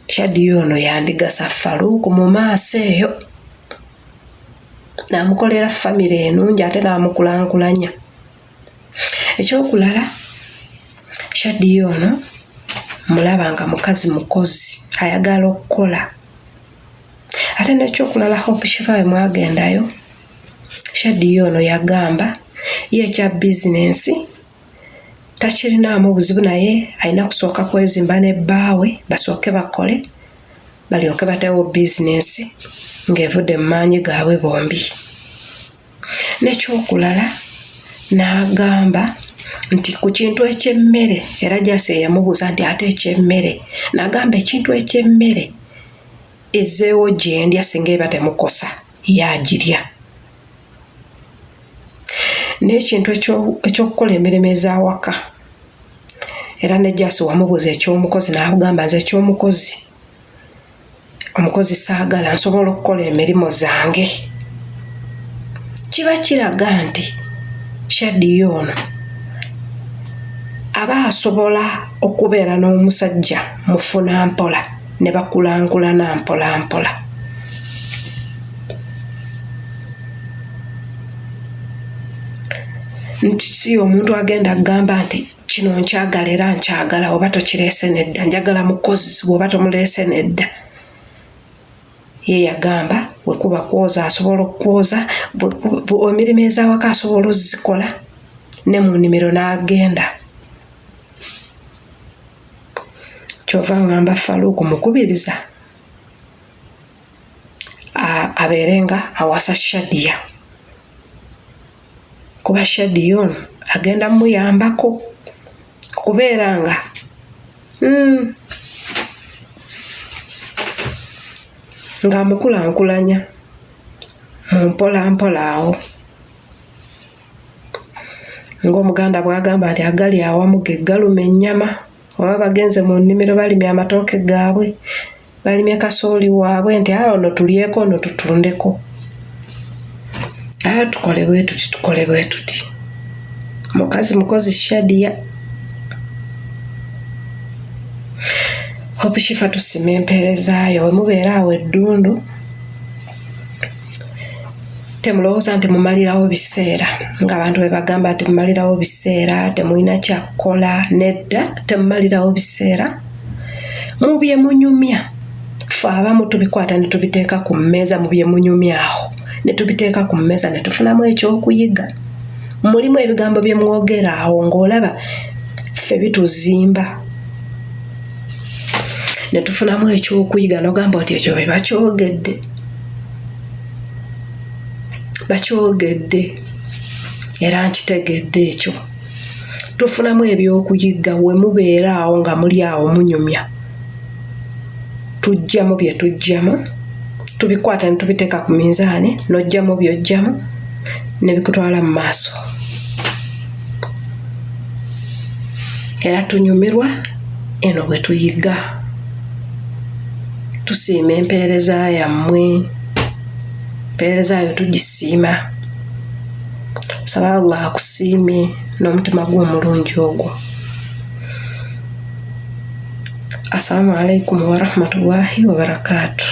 Shadia ono yandigasa Faruuku mu maaso eyo n'amukolera famire enungi ate n'amukulankulanya. Ekyokulala, Shadia ono mulaba nga mukazi mukozi, ayagala okukola. Ate n'ekyokulala, Hope Shifa bwe mwagendayo, Shadia ono yagamba ye ekya bizinensi takirinaamu buzibu, naye alina kusooka kwezimba ne bbaawe basooke bakole balyoke bateewo bizinensi ng'evudde mu maanyi gaabwe bombi. N'ekyokulala, N'agamba nti ku kintu eky'emmere, era Jasi eyamubuuza nti ate eky'emmere, n'agamba ekintu eky'emmere ezzeewo gye ndya singa eba temukosa, ye agirya. N'ekintu eky'okukola emirimu ez'awaka, era ne Jasi wamubuuza eky'omukozi n'agamba nze eky'omukozi omukozi saagala nsobola okukola emirimu zange kiba kiraga nti shadiya ono aba asobola okubeera n'omusajja mufuna mpola ne bakulankulana mpola mpola nti si omuntu agenda kugamba nti kino nkyagala era nkyagala oba tokireese nedda njagala mukozi bw'oba tomuleese nedda ye yagamba wekuba kwoza asobola okukwoza emirimu ezawaka asobola ozikola ne mu nimiro n'agenda kyova ngamba faluuku mukubiriza abeere nga awasa shadiya kuba Shadia ono agenda muyambako okubeera nga mm, ng'amukulankulanya mu mpola mpola awo ng'omuganda bw'agamba nti agali awamu ge galuma ennyama oba bagenze mu nnimiro balimye amatooke gaabwe balimye kasooli waabwe nti awo no tulyeko no tutundeko aa tukole bwe tuti tukole bwe tuti mukazi mukozi shadia Hope Shifa tusima empeerezaayo we mubeera awo eddundu temulowooza nti mumalirawo biseera ng'abantu bwe bagamba nti mumalirawo biseera temulina kyakukola nedda temumalirawo biseera mu bye munyumya ffe abamu tubikwata ne tubiteeka ku mmeeza mu bye munyumya awo ne tubiteeka ku mmeeza ne tufunamu ekyokuyiga mulimu ebigambo bye mwogera awo ng'olaba ffe bituzimba ne tufunamu ekyokuyiga n'ogamba nti ekyo be bakyogedde bakyogedde era nkitegedde ekyo tufunamu ebyokuyiga we mubeera awo nga muli awo munyumya tujjamu bye tujjamu tubikwata ne tubiteeka ku minzaani n'ojjamu by'ojjamu ne bikutwala mu maaso era tunyumirwa eno bwe tuyiga tusiima empeereza yammwe empeereza yo tugisiima saba allah akusiime n'omutima gwo omulungi ogwo assalamu alaikum warahmatullahi wabarakatu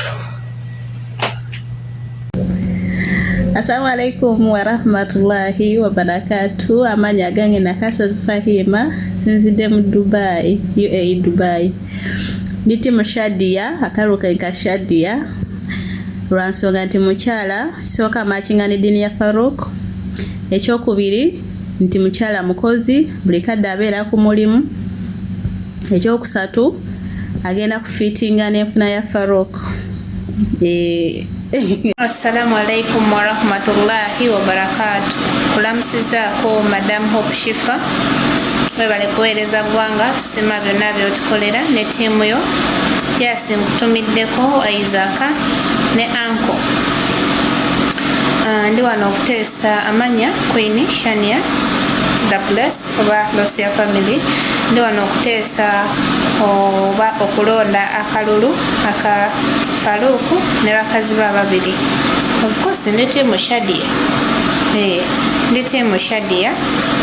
Assalamu alaikum warahmatullahi wabarakatu. Amanya agange Nakasozi Fahima, sinzidde mu Dubai, UAE Dubai. Ndi timu Shadia, akaluka nka Shadia. Lwa nsonga nti mukyala, sooka makinga n'eddiini ya Farouk. Ekyokubiri nti mukyala mukozi, buli kadde abeera ku mulimu. Ekyokusatu agenda kufiitinga n'enfuna ya Farouk. Eh. Assalamu alaikum warahmatullahi wabarakatu. Kulamusizaako Madam Hope Shifa, webale kuweereza ggwanga, tusima byonna by'otukolera ne ttiimu yo. Jasi nkutumiddeko Isaac ne Anko. Ah, ndi wano okuteesa amanya Queen Shania the blessed oba Losia family. Ndi wano okuteesa oba okulonda akalulu aka Farouk ne bakazi be ababiri. Of course ndi tiimu Shadia. Eh, ndi tiimu Shadia.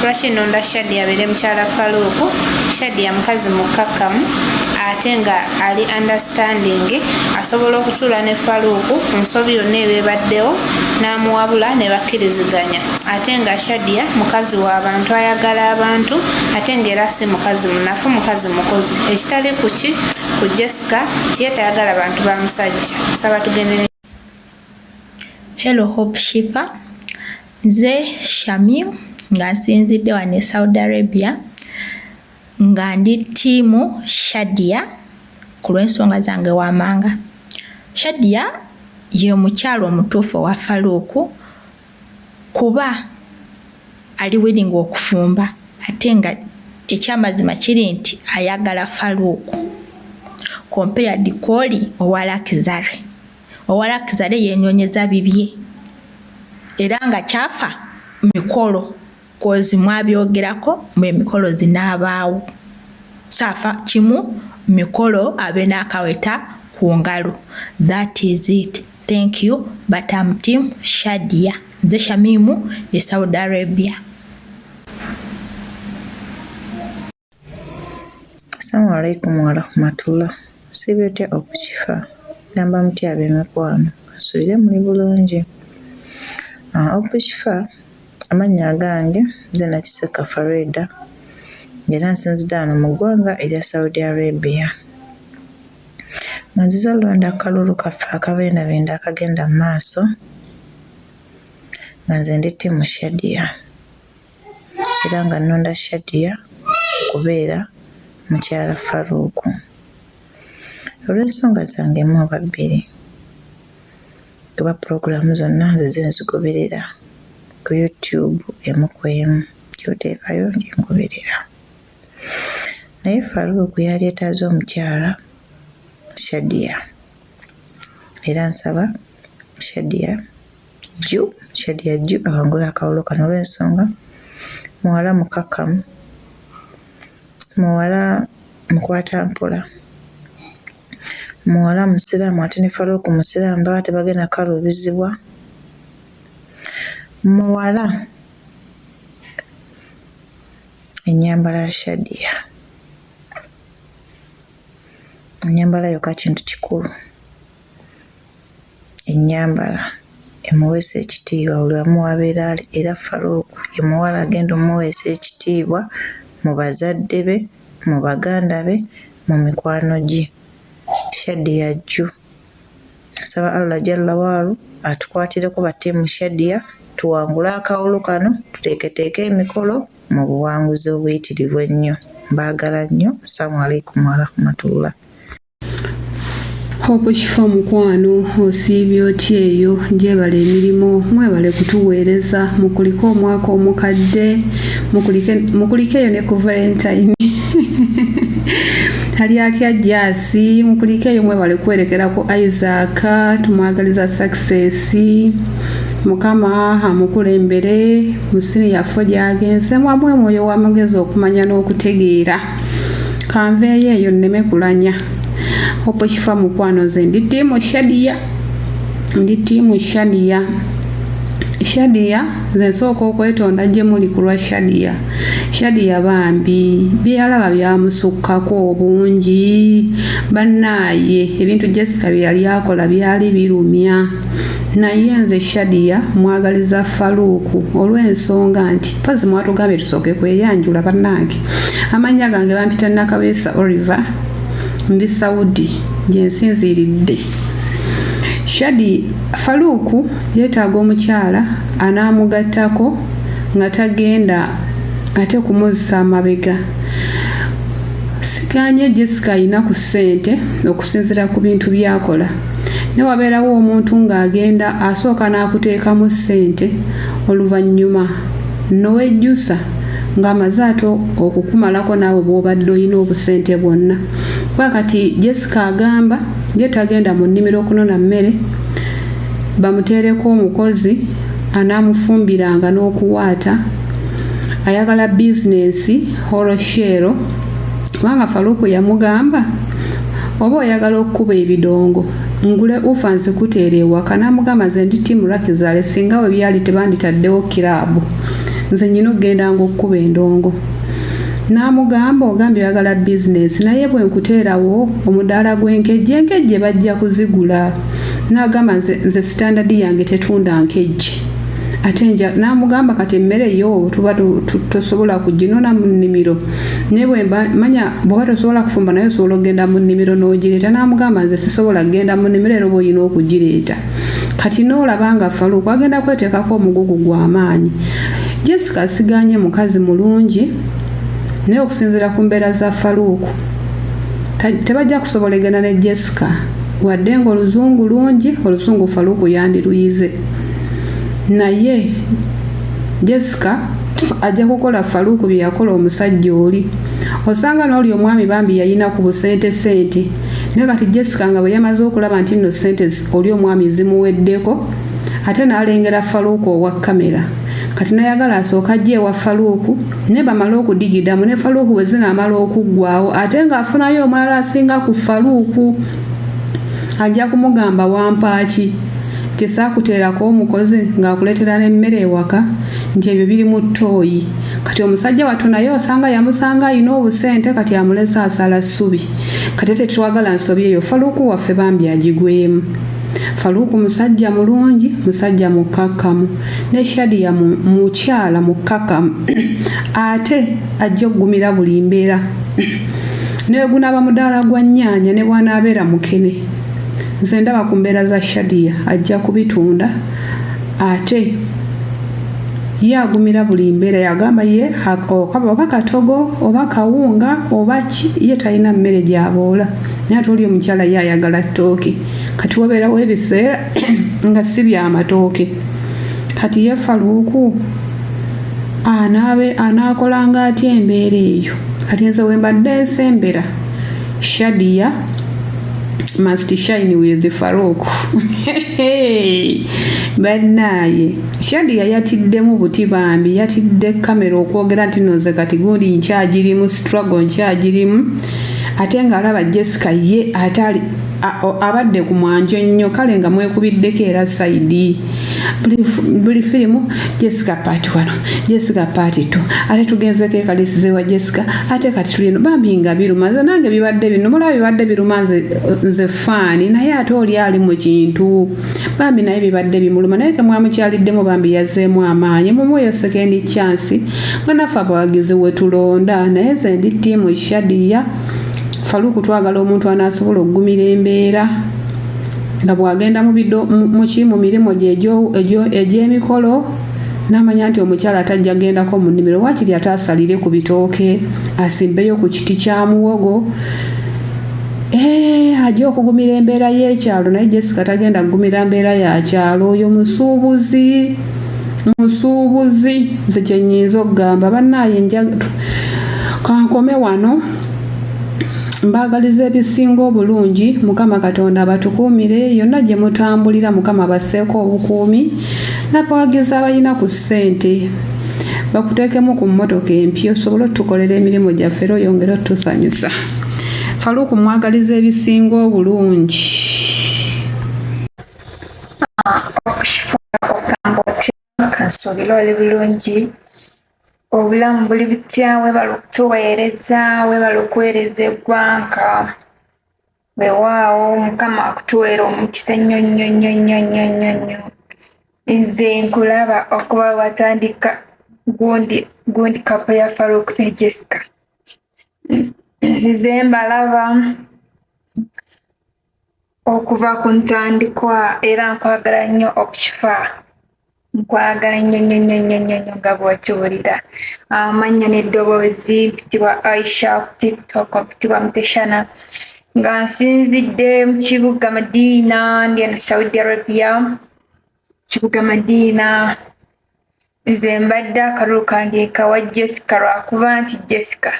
Lwaki nonda Shadia abeere mukyala Farouk? Shadia mukazi mukkakkamu ate nga ali understanding, asobola okutuula ne Farouk ku nsobi yonna eba ebaddewo n'amuwabula ne bakkiriziganya. Ate nga Shadia mukazi wa bantu, ayagala abantu ate ng'era si mukazi munafu, mukazi mukozi. Ekitali ku ki ku Jessica nti ye tayagala bantu ba musajja. Nsaba tugende ne Hello Hope Shifa, nze Shamim nga nsinzidde wano e Saudi Arabia nga ndi ttiimu Shadia ku lw'ensonga zange wamanga. Shadia ye mukyala omutuufu owa Farouk kuba ali willing okufumba ate nga ekyamazima kiri nti ayagala Farouk compared kwoli owa Luxury. Owa Luxury yenyonyeza bibye era nga kyafa mikolo kozi mwabyogerako mwe mikolo zinaabaawo. Saafa kimu mikolo abe n'akaweta ku ngalo. That is it. Thank you, but I'm team Shadia. Nze Shamimu e Saudi Arabia. Assalamu alaikum warahmatullah. Siibye otya okukifa? Gamba mutya ab'emikwano? Kansuubire muli bulungi. Ah, okukifa amannya agange nze Nakiseka Farida ng'era nsinzidde wano mu ggwanga erya Saudi Arabia. Nga nzize olonda akalulu kaffe akabendabenda akagenda mu maaso nga nze ndi ttiimu Shadia era nga nnonda Shadia okubeera mukyala Farouk olw'ensonga zange emu oba bbiri kuba pulogulaamu zonna nzize nzigoberera ku YouTube emu ku emu gy'oteekayo gye ngoberera. Naye Farouk yalyetaaze omukyala Shadia era nsaba Shadia Jju Shadia Jju awangule akalulu kano olw'ensonga muwala mukakkamu, muwala mukwatampola, muwala musiraamu ate ne Farouk musiraamu baba tebagenda kukaluubizibwa, muwala Ennyambala ya Shadia. Ennyambala yokka kintu kikulu. Ennyambala emuweesa ekitiibwa buli wamu w'abeera ali era Farouk ye muwala agenda omuweesa ekitiibwa mu bazadde be, mu baganda be, mu mikwano gye. Shadia jju. Nsaba Allah Jalla waalu atukwatireko ba team Shadia tuwangule akawulu kano tuteeketeeke emikolo mu buwanguzi obuyitirivu ennyo. Mbaagala nnyo. Assalamu alaikum warahmatullah. Hope Shifa mukwano osiibye otya eyo gyebale emirimu mwebale kutuweereza mukulike omwaka omukadde mukulike eyo ne ku valentine ali atya jasi mukulike eyo mwebale kuwerekerako Isaac tumwagaliza success mukama amukulembere mu siniya fo gyagenze mwamu omwoyo w'amagezi okumanya n'okutegeera kanveeyo eyo nneme kulanya opo kifa mukwano nze ndi tiimu shadia ndi tiimu shadia shadia nze nsooka okwetonda gye muli ku lwa shadia Shadia bambi byeyalaba byamusukkako obungi bannaaye ebintu Jessica bye yali akola byali birumya naye nze Shadia mwagaliza Faluuku olw'ensonga nti mpozzi mwatugambye tusooke kweyanjula bannange amannya gange bampita Nakaweesa Oliver ndi Saudi gye nsinziiridde Shadi Faluuku yeetaaga omukyala anaamugattako nga tagenda ate kumuzza mabega. Sigaanye Jessica alina ku ssente okusinziira ku bintu by'akola naye wabeerawo omuntu ng'agenda asooka n'akuteekamu ssente oluvannyuma nowejjusa ng'amaze ate okukumalako naawe bw'obadde olina obusente bwonna kuba kati Jessica agamba ye tagenda mu nnimiro kunona mmere bamuteereko omukozi anaamufumbiranga n'okuwaata ayagala bizinensi horoshero kubanga faluuku yamugamba oba oyagala okukuba ebidongo ngule ufa nzikuteera ewaka n'amugamba nze ndi tiimu rakizale singa we byali tebanditaddewo kiraabu nze nyina okugendanga okukuba endongo n'amugamba ogambye oyagala bizinensi naye bwe nkuteerawo omudaala gw'enkejje enkejje bajja kuzigula n'agamba nze, nze sitandadi yange tetunda nkejje ate nja n'amugamba kati emmere yo tuba tosobola kuginona mu nnimiro naye bwemba manya bw'oba tosobola kufumba naye osobola okugenda mu nnimiro n'ogireeta n'amugamba nze sisobola kugenda mu nnimiro era oba olina okugireeta kati n'olaba nga faluuku agenda kweteekako omugugu gw'amaanyi jessica siganye mukazi mulungi naye okusinziira ku mbeera za faluuku tebajja kusobolegana ne jessica Wadde ng'Oluzungu lungi, Oluzungu Faluku yandiruyize. Naye Jessica Ajja kukola Faluuku bye yakola omusajja oli. Osanga n'oli omwami bambi yalina ku busente sente. Naye kati Jessica nga bwe yamaze okulaba nti nno ssente oli omwami zimuweddeko, ate n'alengera Faluuku owa kkamera. Kati n'ayagala asooke ajje ewa Faluuku naye bamale okudigidamu ne Faluuku bwe zinaamala okuggwaawo ate ng'afunayo omulala asinga ku Faluuku. Ajja kumugamba wampa ki? Nti saakuteerako omukozi ng'akuleetera n'emmere ewaka? Nti ebyo biri mu ttooyi. Kati omusajja wattu naye osanga yamusanga alina obusente kati amulese asala ssubi. Kati tetwagala nsobi eyo Faluuku waffe bambi agigwemu. Faluuku musajja mulungi, musajja mukkakkamu. Ne Shadia mu, mukyala mukkakkamu ate ajja okugumira buli mbeera. Ne bwe gunaaba mudaala gwa nnyaanya ne bw'anaabeera mukene. Nze ndaba ku mbeera za Shadia ajja kubitunda ate ye agumira buli mbeera yagamba ye oba katogo oba kawunga oba ki ye talina mmere gy'aboola naye ate oli omukyala ye ayagala ttooke kati wabeerawo ebiseera nga si byamatooke kati ye faluuku anaabe anaakolanga atya embeera eyo kati nze wembadde nsembera shadia must shine with Farouk. Bannaaye Shadia yatiddemu buti bambi yatidde kamera okwogera nti no nze kati gundi nkyagirimu struggle nkyagirimu ate ng'alaba Jessica ye ate ali abadde ku mwanjo nnyo kale nga mwekubiddeko era sayidi buli firimu Jessica part wano Jessica part 2 ate tugenzeko ekalisize wa Jessica ate kati tuli eno bambi nga biruma nze nange bibadde bino mulaba bibadde biruma nze nze faani naye ate oli ali mu kintu bambi naye bibadde bimuluma naye temwamukyaliddemu bambi yazzeemu amaanyi mumuweyo second chance nga naffe abawagizi wetulonda naye nze ndi ttiimu Shadia Faluku twagala omuntu anaasobola okugumira embeera nga bw'agenda muki mu mirimu gye egy'emikolo n'amanya nti omukyala tajja gendako mu nnimiro waakiri ate asalire ku bitooke asimbeyo ku kiti kya muwogo eh, ajja okugumira embeera y'ekyalo naye Jessica tagenda kugumira mbeera ya kyalo oyo musuubuzi musuubuzi nze kye nnyinza okugamba bannaaye nja kankome wano Mbaagaliza ebisinga obulungi, Mukama Katonda abatukuumire yonna gye mutambulira Mukama abasseeko obukuumi n'abawagizi abalina ku ssente bakuteekemu ku mmotoka empya osobole otukolera emirimu gyaffe era oyongere otusanyusa. Faluuku mwagaliza ebisinga obulungi. Kansuubire oli bulungi obulamu buli butya weebale okutuweereza weebale okuweereza eggwanga weewaawo mukama akutuweera omukisa ennyo nnyo nnyo nnyo nnyo nnyo nnyo nze nkulaba okuba watandika gundi gundi kapo ya Farouk ne Jessica nzize mbalaba Okuva ku ntandikwa era nkwagala nnyo okukifa nkwagala nnyo nnyo nnyo nnyo nnyo nnyo nga bw'okiwulira amannya n'eddoboozi mpitibwa Aisha ku TikTok mpitibwa Muteshana nga nsinzidde mu kibuga Madiina ndi eno Saudi Arabia kibuga Madiina nze mbadde akalulu kange nkawa Jessica lwakuba nti Jessica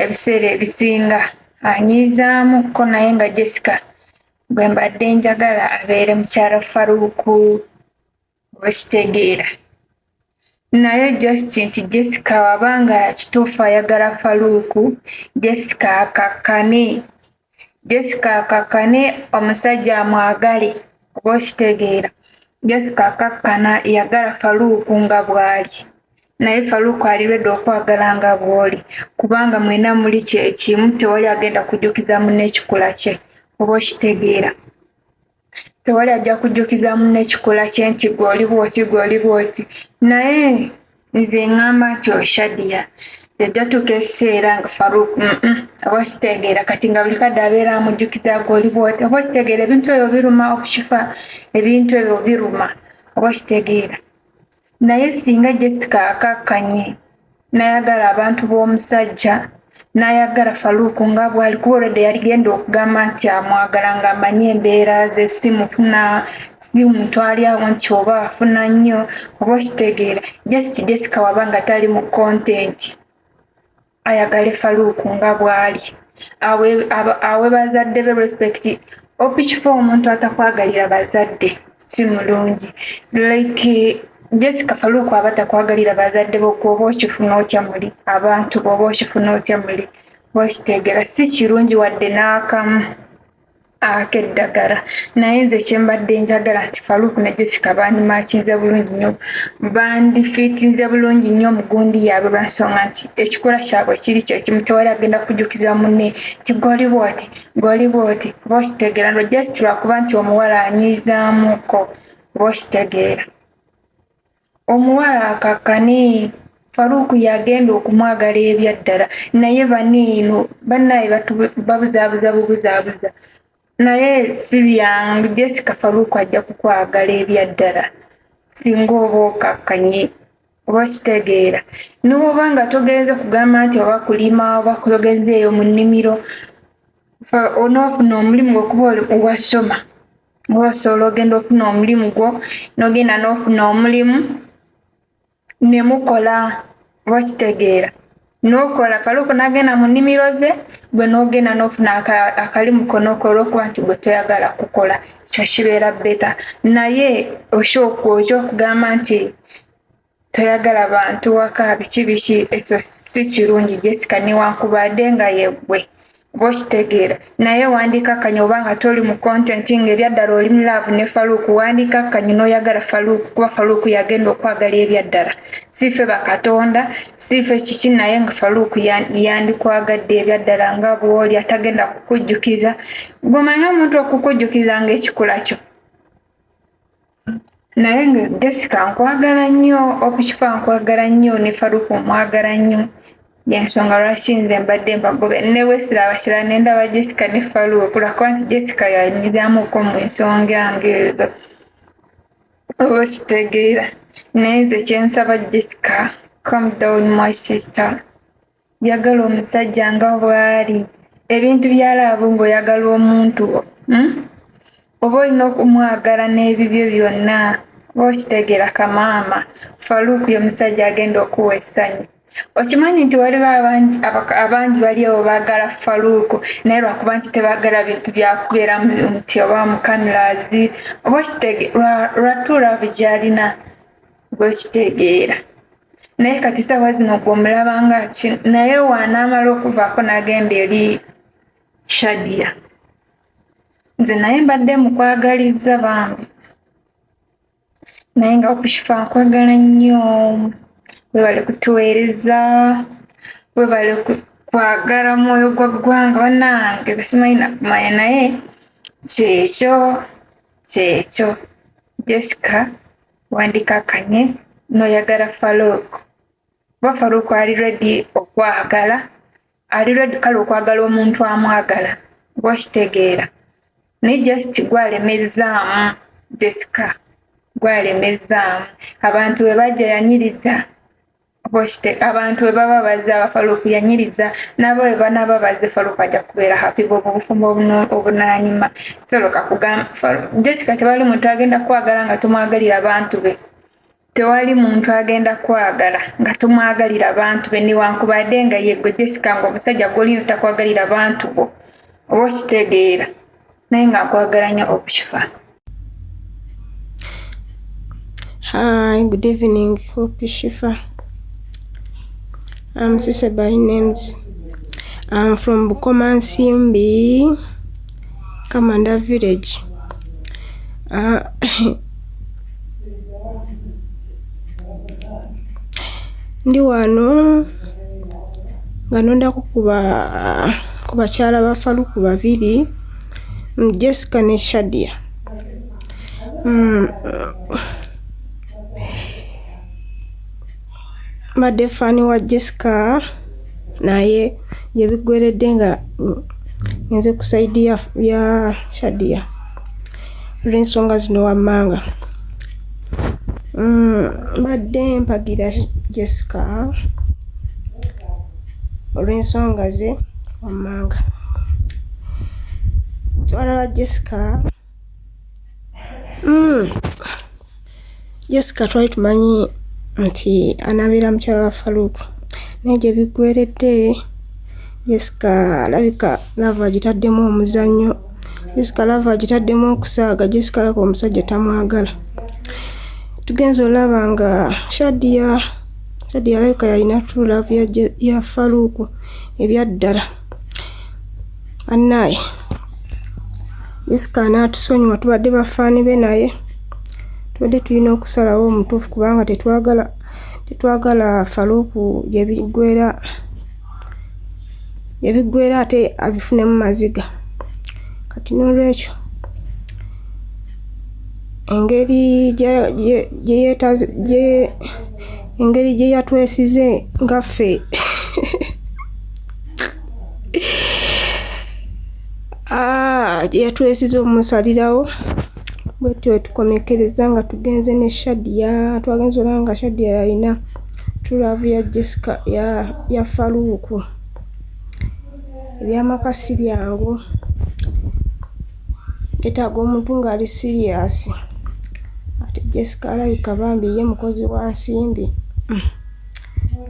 ebiseera ebisinga anyiizaamu ko naye nga Jessica gwe mbadde njagala abeere mukyala Faruku okitegeera naye just nti Jessica waba nga kituufu ayagala Faruku Jessica akakkane Jessica akakkane omusajja amwagale oba okitegeera Jessica akakkana yagala Faruku nga bw'ali naye Faruku ali ready okwagala nga bw'oli kubanga mwena muli kyekimu tewali agenda kujjukiza munne ekikula kye oba okitegeera tewali ajja kujjukiza munne ekikula kye nti gwe oli bwoti gwe oli bwoti naye nze ŋŋamba nti oshadia yajja tuuka ekiseera nga Farouk oba okitegeera kati nga buli kadde abeera amujjukiza gwe oli bwoti oba okitegeera ebintu ebyo biruma okukifa ebintu ebyo biruma oba okitegeera Naye singa Jessica akakkanye nayagala abantu b'omusajja nayagala Farouk nga bwali kuba olwedde yaligenda okugamba nti amwagala nga amanyi embeera ze simufuna Si muntu ali awo nti oba afuna nnyo oba okitegeera. Just Jessica waba nga tali mu content, ayagale Faluuku nga bw'ali, awe bazadde be respect. Opikifo omuntu atakwagalira bazadde si mulungi. Like Jessica, Faluuku aba takwagalira bazadde bo, oba okifuna otya muli abantu b'oba okifuna otya muli, oba okitegeera, si kirungi wadde n'akamu ak'eddagala. Naye nze kyembadde njagala nti Faluuku ne Jessica bandimakinze bulungi nnyo, bandifiitinze bulungi nnyo omugundi yaabwe, lwa nsonga nti ekikula kyabwe kiri kyekimu. Tewali agenda kujjukiza munne nti goli bwoti, goli bwoti, oba okitegeera. Lwa just lwakuba nti omuwala anyiizaamuko, oba okitegeera, omuwala akakkane. Faruuku yagenda okumwagala ebyaddala, naye baneeno bannaye babuzaabuza bubuzaabuza, naye si byangu. Jessica, Faruuku ajja kukwagala ebyaddala singa oba okakkanye, oba okitegeera. N'oba nga togenze kugamba nti oba kulima oba togenze eyo mu nnimiro, onoofuna omulimu gwo kuba wasoma, oba osobola ogenda ofuna omulimu gwo, n'ogenda n'ofuna omulimu ne mukola, oba okitegeera, n'okola. Faruuku n'agenda mu nnimiro ze, gwe n'ogenda n'ofuna akalimu ko n'okola, olw'okuba nti gwe toyagala kukola, ekyo kibeera better. Naye okyokugamba nti toyagala bantu waka biki biki, ekyo si kirungi Jessica, newankubadde nga yeggwe, oba okitegeera. Naye wandikakkanye oba nga toli mu content, nga ebyaddala oli mu love ne Faruuku, wandikakkanye n'oyagala Faruuku, kuba Faruuku yagenda okwagala ebyaddala. Si ffe bakatonda, si ffe kiki, naye nga Faruuku yandikwagadde ebyaddala nga bw'oli, atagenda kukujjukiza. Gweomanyi omuntu okukujjukiza ng'ekikula kyo. Naye nga Jessica nkwagala nnyo, okukifa nkwagala nnyo, ne Faruuku omwagala nnyo. Yensonga lwaki nze mbadde mbagobe ne bwesiraba kirala ne ndaba Jessica ne Faruuku, lwakuba nti Jessica yanyizaamuko mu nsonga ng'ezo, oba okitegeera. Naye nze kyensaba Jessica, calm down my sister, yagala omusajja nga bw'ali. Ebintu bya love ng'oyagala omuntu, oba olina okumwagala n'ebibyo byonna, oba okitegeera. Kamaama Faruuku ye musajja agenda okuwa essanyu. Okimanyi nti waliwo abangi bali abo baagala Faruuku, naye lwakuba nti tebaagala bintu byakubeera nti oba mu cameras, oba okitegeera, lwa true love gy'alina, oba okitegeera. Naye kati ssaawa zino gwe omulaba nga ki, naye wanaamala okuvaako n'agenda eri Shadia, nze naye mbadde mukwagalizza bambi. Naye nga okushifa nkwagala nnyo, webale kutuweereza, webale kwagala mwoyo gwa ggwanga. Bannange simanyi nakumanya, naye kyekyo kyekyo. Jessica, wandikakkanye n'oyagala Faruuku, kuba Faruuku ali ready okwagala, ali ready kale okwagala omuntu amwagala, oba okitegeera. Naye just gwalemezzaamu Jessica, gwalemezzaamu. Abantu bwe bajja yanyiriza, abantu bwe baba bazze aba Faruuku yanyiriza, n'abo bwe banaaba bazze Faruuku ajja kubeera happy. Bwobwo obufumbo obunaanyuma. Soloka kugamba Jessica, tewali muntu agenda kwagala nga tomwagalira bantu be. Tewali muntu agenda kwagala nga tomwagalira bantu be, newankubadde nga yeggwe Jessica ng'omusajja gw'olina takwagalira bantu bo, oba okitegeera. Naye nga nkwagala nnyo okukifa. Hi, good evening, Hope Shifa. I'm Sise by names. I'm from Bukomansimbi, Kamanda village. Ndi wano nga nondako ku bakyala ba Faluku babiri, Jessica ne Shadia. Mbadde faani wa Jessica, naye gye biggweredde nga ngenze ku sayidi ya Shadia olw'ensonga zino wammanga. Mbadde mpagira Jessica olw'ensonga ze wammanga. Twalaba Jessica Jessica twali tumanyi nti anaabeera mukyala wa Farouk naye gye biggweeredde Jessica alabika love agitaddemu omuzannyo Jessica love agitaddemu okusaaga Jessica alabika omusajja tamwagala tugenze olaba nga Shadia Shadia alabika yalina true love ya, ya Farouk ebyaddala Bannaaye Jessica anaatusonyiwa tubadde bafaani be naye tubadde tulina okusalawo omutuufu kubanga tetwagala tetwagala Faruku gye biggweera gye biggweera ate abifunemu maziga kati n'olwekyo engeri gye gye engeri gye yatwesize nga ffe ah, gye yatwesize omusalirawo bwetyo wetukomekkereza nga tugenze ne Shadia twagenze olaba nga Shadia yalina true ya Jessica ya, ya Faruku ebyamaka si byangu betaaga omuntu ng'ali siriyasi ate Jessica alabika bambi ye mukozi wa nsimbi mm.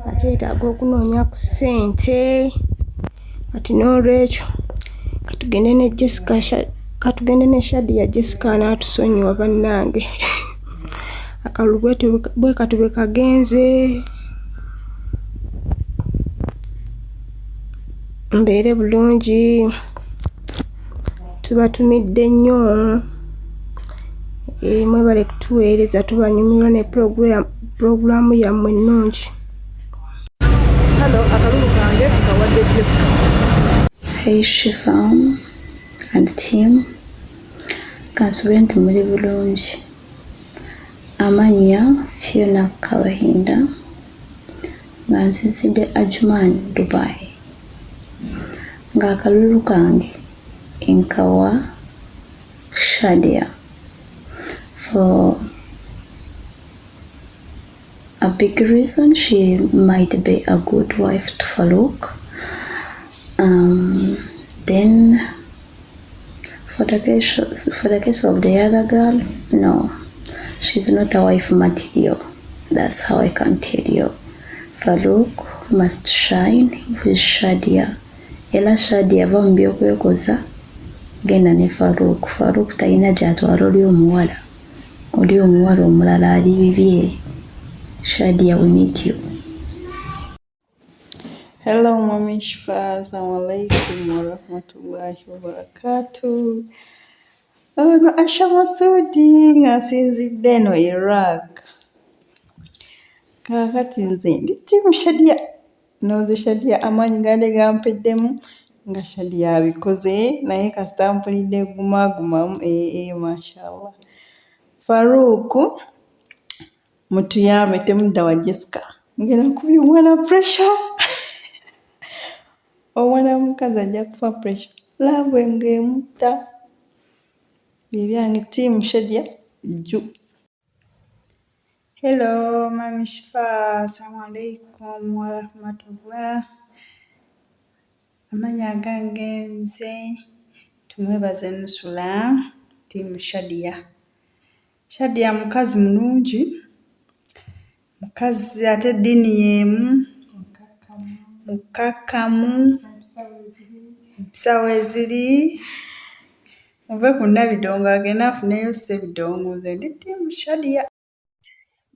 akyetaaga okunoonya ku ssente kati n'olwekyo katugende ne Jessica katugende ne Shadia Jessica anaatusonyiwa bannange akalulu bwe kati bwe kagenze mbeere bulungi tubatumidde nnyo eh, mwebale kutuweereza tubanyumirwa ne pulogulaamu yammwe ennungi. Halo, akalulu kange nkawadde Jessica. Hey Shifa and team, kansubire nti muli bulungi. Amannya Fiona Kabahinda nga nsinzidde Ajman, Dubai. Ng'akalulu kange nkawa Shadia for a big reason she might be a good wife to Farouk. Then for the case for the case of the other girl, no, she's not a wife material. That's how I can tell you. Farouk must shine with Shadia. Era Shadia va mu byokwekoza genda ne Farouk. Farouk talina gy'atwala oli omuwala. Oli omuwala omulala ali bibye. Shadia we need you. Hello, Mami Shifa. Assalamu alaikum warahmatullahi wabarakatuh. Ono Asha Masudi nga nsinzidde eno Iraq. Kaakati nze ndi ttiimu Shadia. Ndowooza Shadia amaanyi gaali gampeddemu nga Shadia abikoze naye kasita mpulidde gumaagumamu ee eh, mashallah. Farouk mutuyambe temudda wa Jessica. Ngenda kubya omwana pressure. Omwana mukazi ajja kufa pressure. Love ng'emutta. Byebyange team Shadia jju. Hello, Mami Shifa. Assalamu alaikum warahmatullah. Amannya agange nze Tumwebaze Nusula, team Shadia. Shadia mukazi mulungi, mukazi ate eddiini y'emu, mukkakkamu, empisa weeziri. Muve ku Nabidongo agende afuneyo Ssebidongo nze ndi ttiimu Shadia.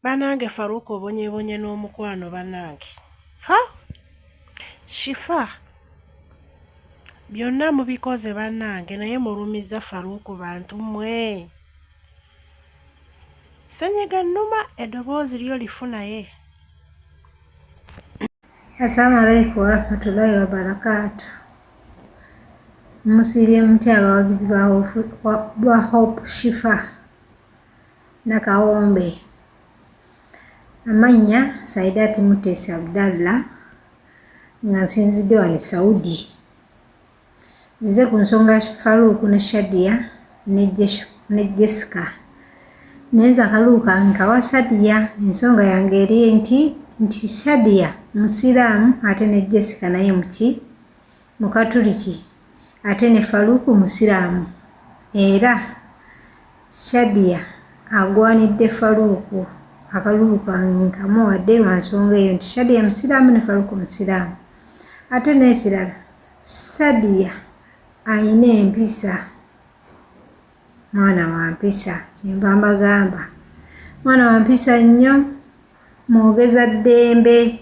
Banange Farouk obonyebonye n'omukwano banange. Ha! Shifa byonna mubikoze banange naye mulumizza Farouk bantu mmwe. Ssenyiga nnuma eddoboozi lyo lifu naye. Assalamu alaikum warahmatullahi wabarakatuh. Musiibye mutya abawagizi ba Hope Shifa Nakawombe. Amannya Saidat Mutesi Abdallah nga nsinzidde wano e Saudi. Nzize ku nsonga ya Farouk ne Shadia ne Jessica. Naye nze akalulu kange nkawa Shadia. Ensonga yange eri nti nti Shadia Musiraamu ate ne Jessica naye muki Mukatuliki ate ne Farouk Musiraamu era Shadia agwanidde Farouk akalulu kange nkamuwadde lwa nsonga eyo nti Shadia musiraamu ne Farouk musiraamu. Ate n'ekirala Shadia alina empisa, mwana wa mpisa kyenva mbagamba mwana wa mpisa nnyo, mwogeza ddembe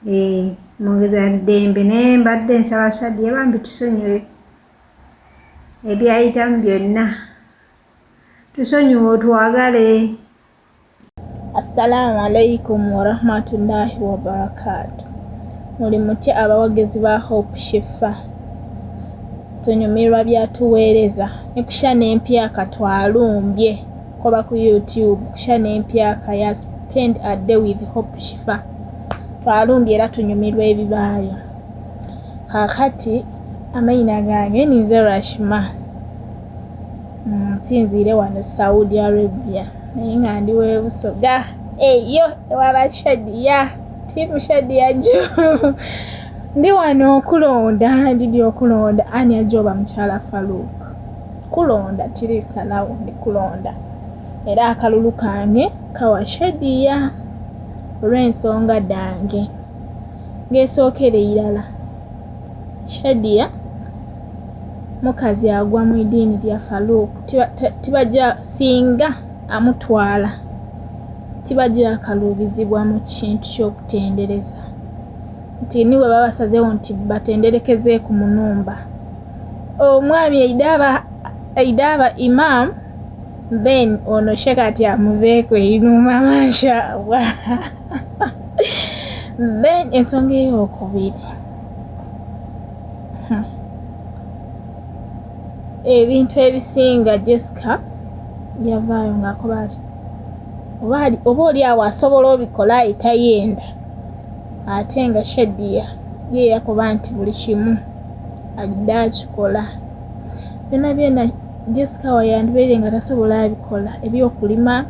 ee mwogeza ddembe naye mbadde nsaba Shadia bambi tusonyiwe ebyayitamu byonna tusonyiwe otwagale. Assalaamu alaikum warahmatullahi wabarakatu. Muli mutya abawagizi ba Hope Shifa? Tunyumirwa byatuweereza ne kusha n'empyaka twalumbye koba ku YouTube kusha n'empyaka ya spend a day with Hope Shifa twalumbye era tunyumirwa ebibaayo. Kaakati amayina gange ninze Rashma. Nsinziire wano Saudi Arabia naye nga ndi w'eBusoga eyo ewa Shadia tiimu Shadia jo ndi wano okulonda ndidi okulonda ani ajja oba mukyala Farouk kulonda tiriisalawo ndi kulonda era akalulu kange kawa Shadia olw'ensonga dhange ng'esookera irala Shadia mukazi agwa mu idiini lya Farouk tibajja singa amutwala tibajja akaluubizibwa mu kintu ky'okutendereza nti ni bwe baba basazeewo nti batenderekezeeku mu numba omwami aidha aba imam then ono sheikh ati amuveeku einhuma mashallah. Then ensonga ey'okubiri, ebintu ebisinga Jessica yavaayo ng'akoba ati oba oli awo asobola obikola aye tayenda ate nga Shadia ye yakoba nti buli kimu alidde akikola byona byona. Jessica we yandibaire nga tasobola abikola ebyokulima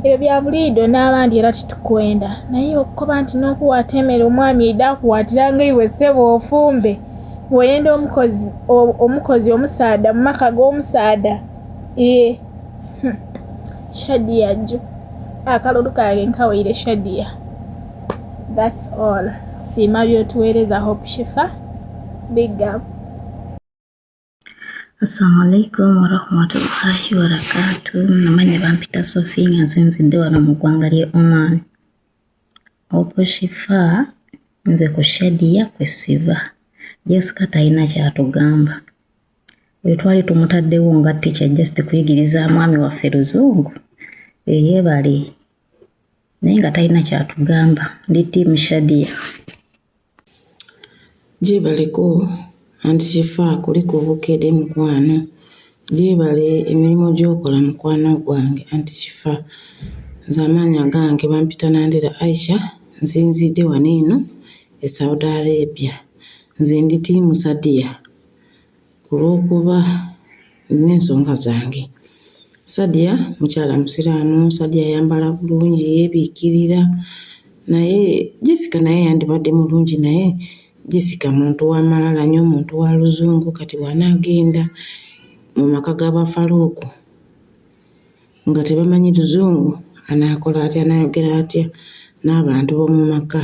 ebyo bya buliido n'abandi era titukwenda naye okukoba nti n'okuwaata emmere omwami aidha akuwaatira nga iwe ssebo ofumbe bw'oyenda omukozi omukozi omusaadha mu maka g'omusaadha ee Shadia jo akalulu kange nkawaire Shadia. That's all. Siima by'otuweereza Hope Shifa, big up. Assalamu alaikum warahmatullahi wabarakatuh. Namanya bampita Sophie nga nsinzidde wano mu ggwanga ly'e Oman. Hope Shifa nze ku Shadia kwe siva. Jessica talina ky'atugamba. Oyo twali tumutaddewo nga teacher just kuyigiriza mwami waffe Luzungu. Eyeebale naye nga talina ky'atugamba. Ndi team Shadia. Gyebaleko anti Shifa kuliko obukedde mukwano. Gyebale emirimu gy'okola mukwano gwange anti Shifa. Nze amaanyi agange bampita Nandera Aisha nsinzidde wano eno e Saudi Arabia. Nze ndi ttiimu Sadia ku lw'okuba nina ensonga zange. Sadia mukyala musiraamu, Sadia ayambala bulungi yeebikkirira naye Jessica naye yandibadde mulungi naye Jessica muntu wa malala nnyo, muntu wa luzungu kati bw'anaagenda mu maka ga ba Farouk nga tebamanyi luzungu anaakola atya, anaayogera atya n'abantu b'omu maka?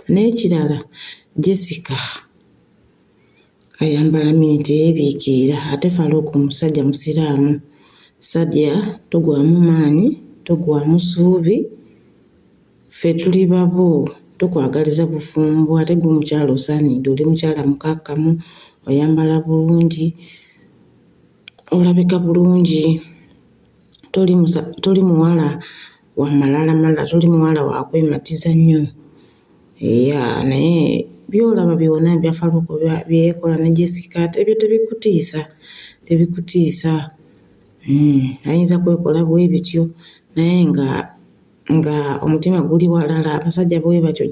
N'ekirala Jessica ayambala mini teyeebiikirira ate Farouk musajja musiraamu. Sadia togwamu maanyi, togwamu ssuubi, ffe tuli babo tukwagaliza bufumbo ate ggwe omukyala osaanidde, oli mukyala mukakkamu, oyambala bulungi, olabika bulungi, toli muwala wa malala malala, toli muwala wa kwematiza nnyo. Eya naye by'olaba byonna ebya Farouk bye yeekola ne Jessica ebyo tebikutiisa, tebikutiisa. Ayinza kwekola bwe bityo naye nga nga omutima guli walala. Abasajja bwe batyo,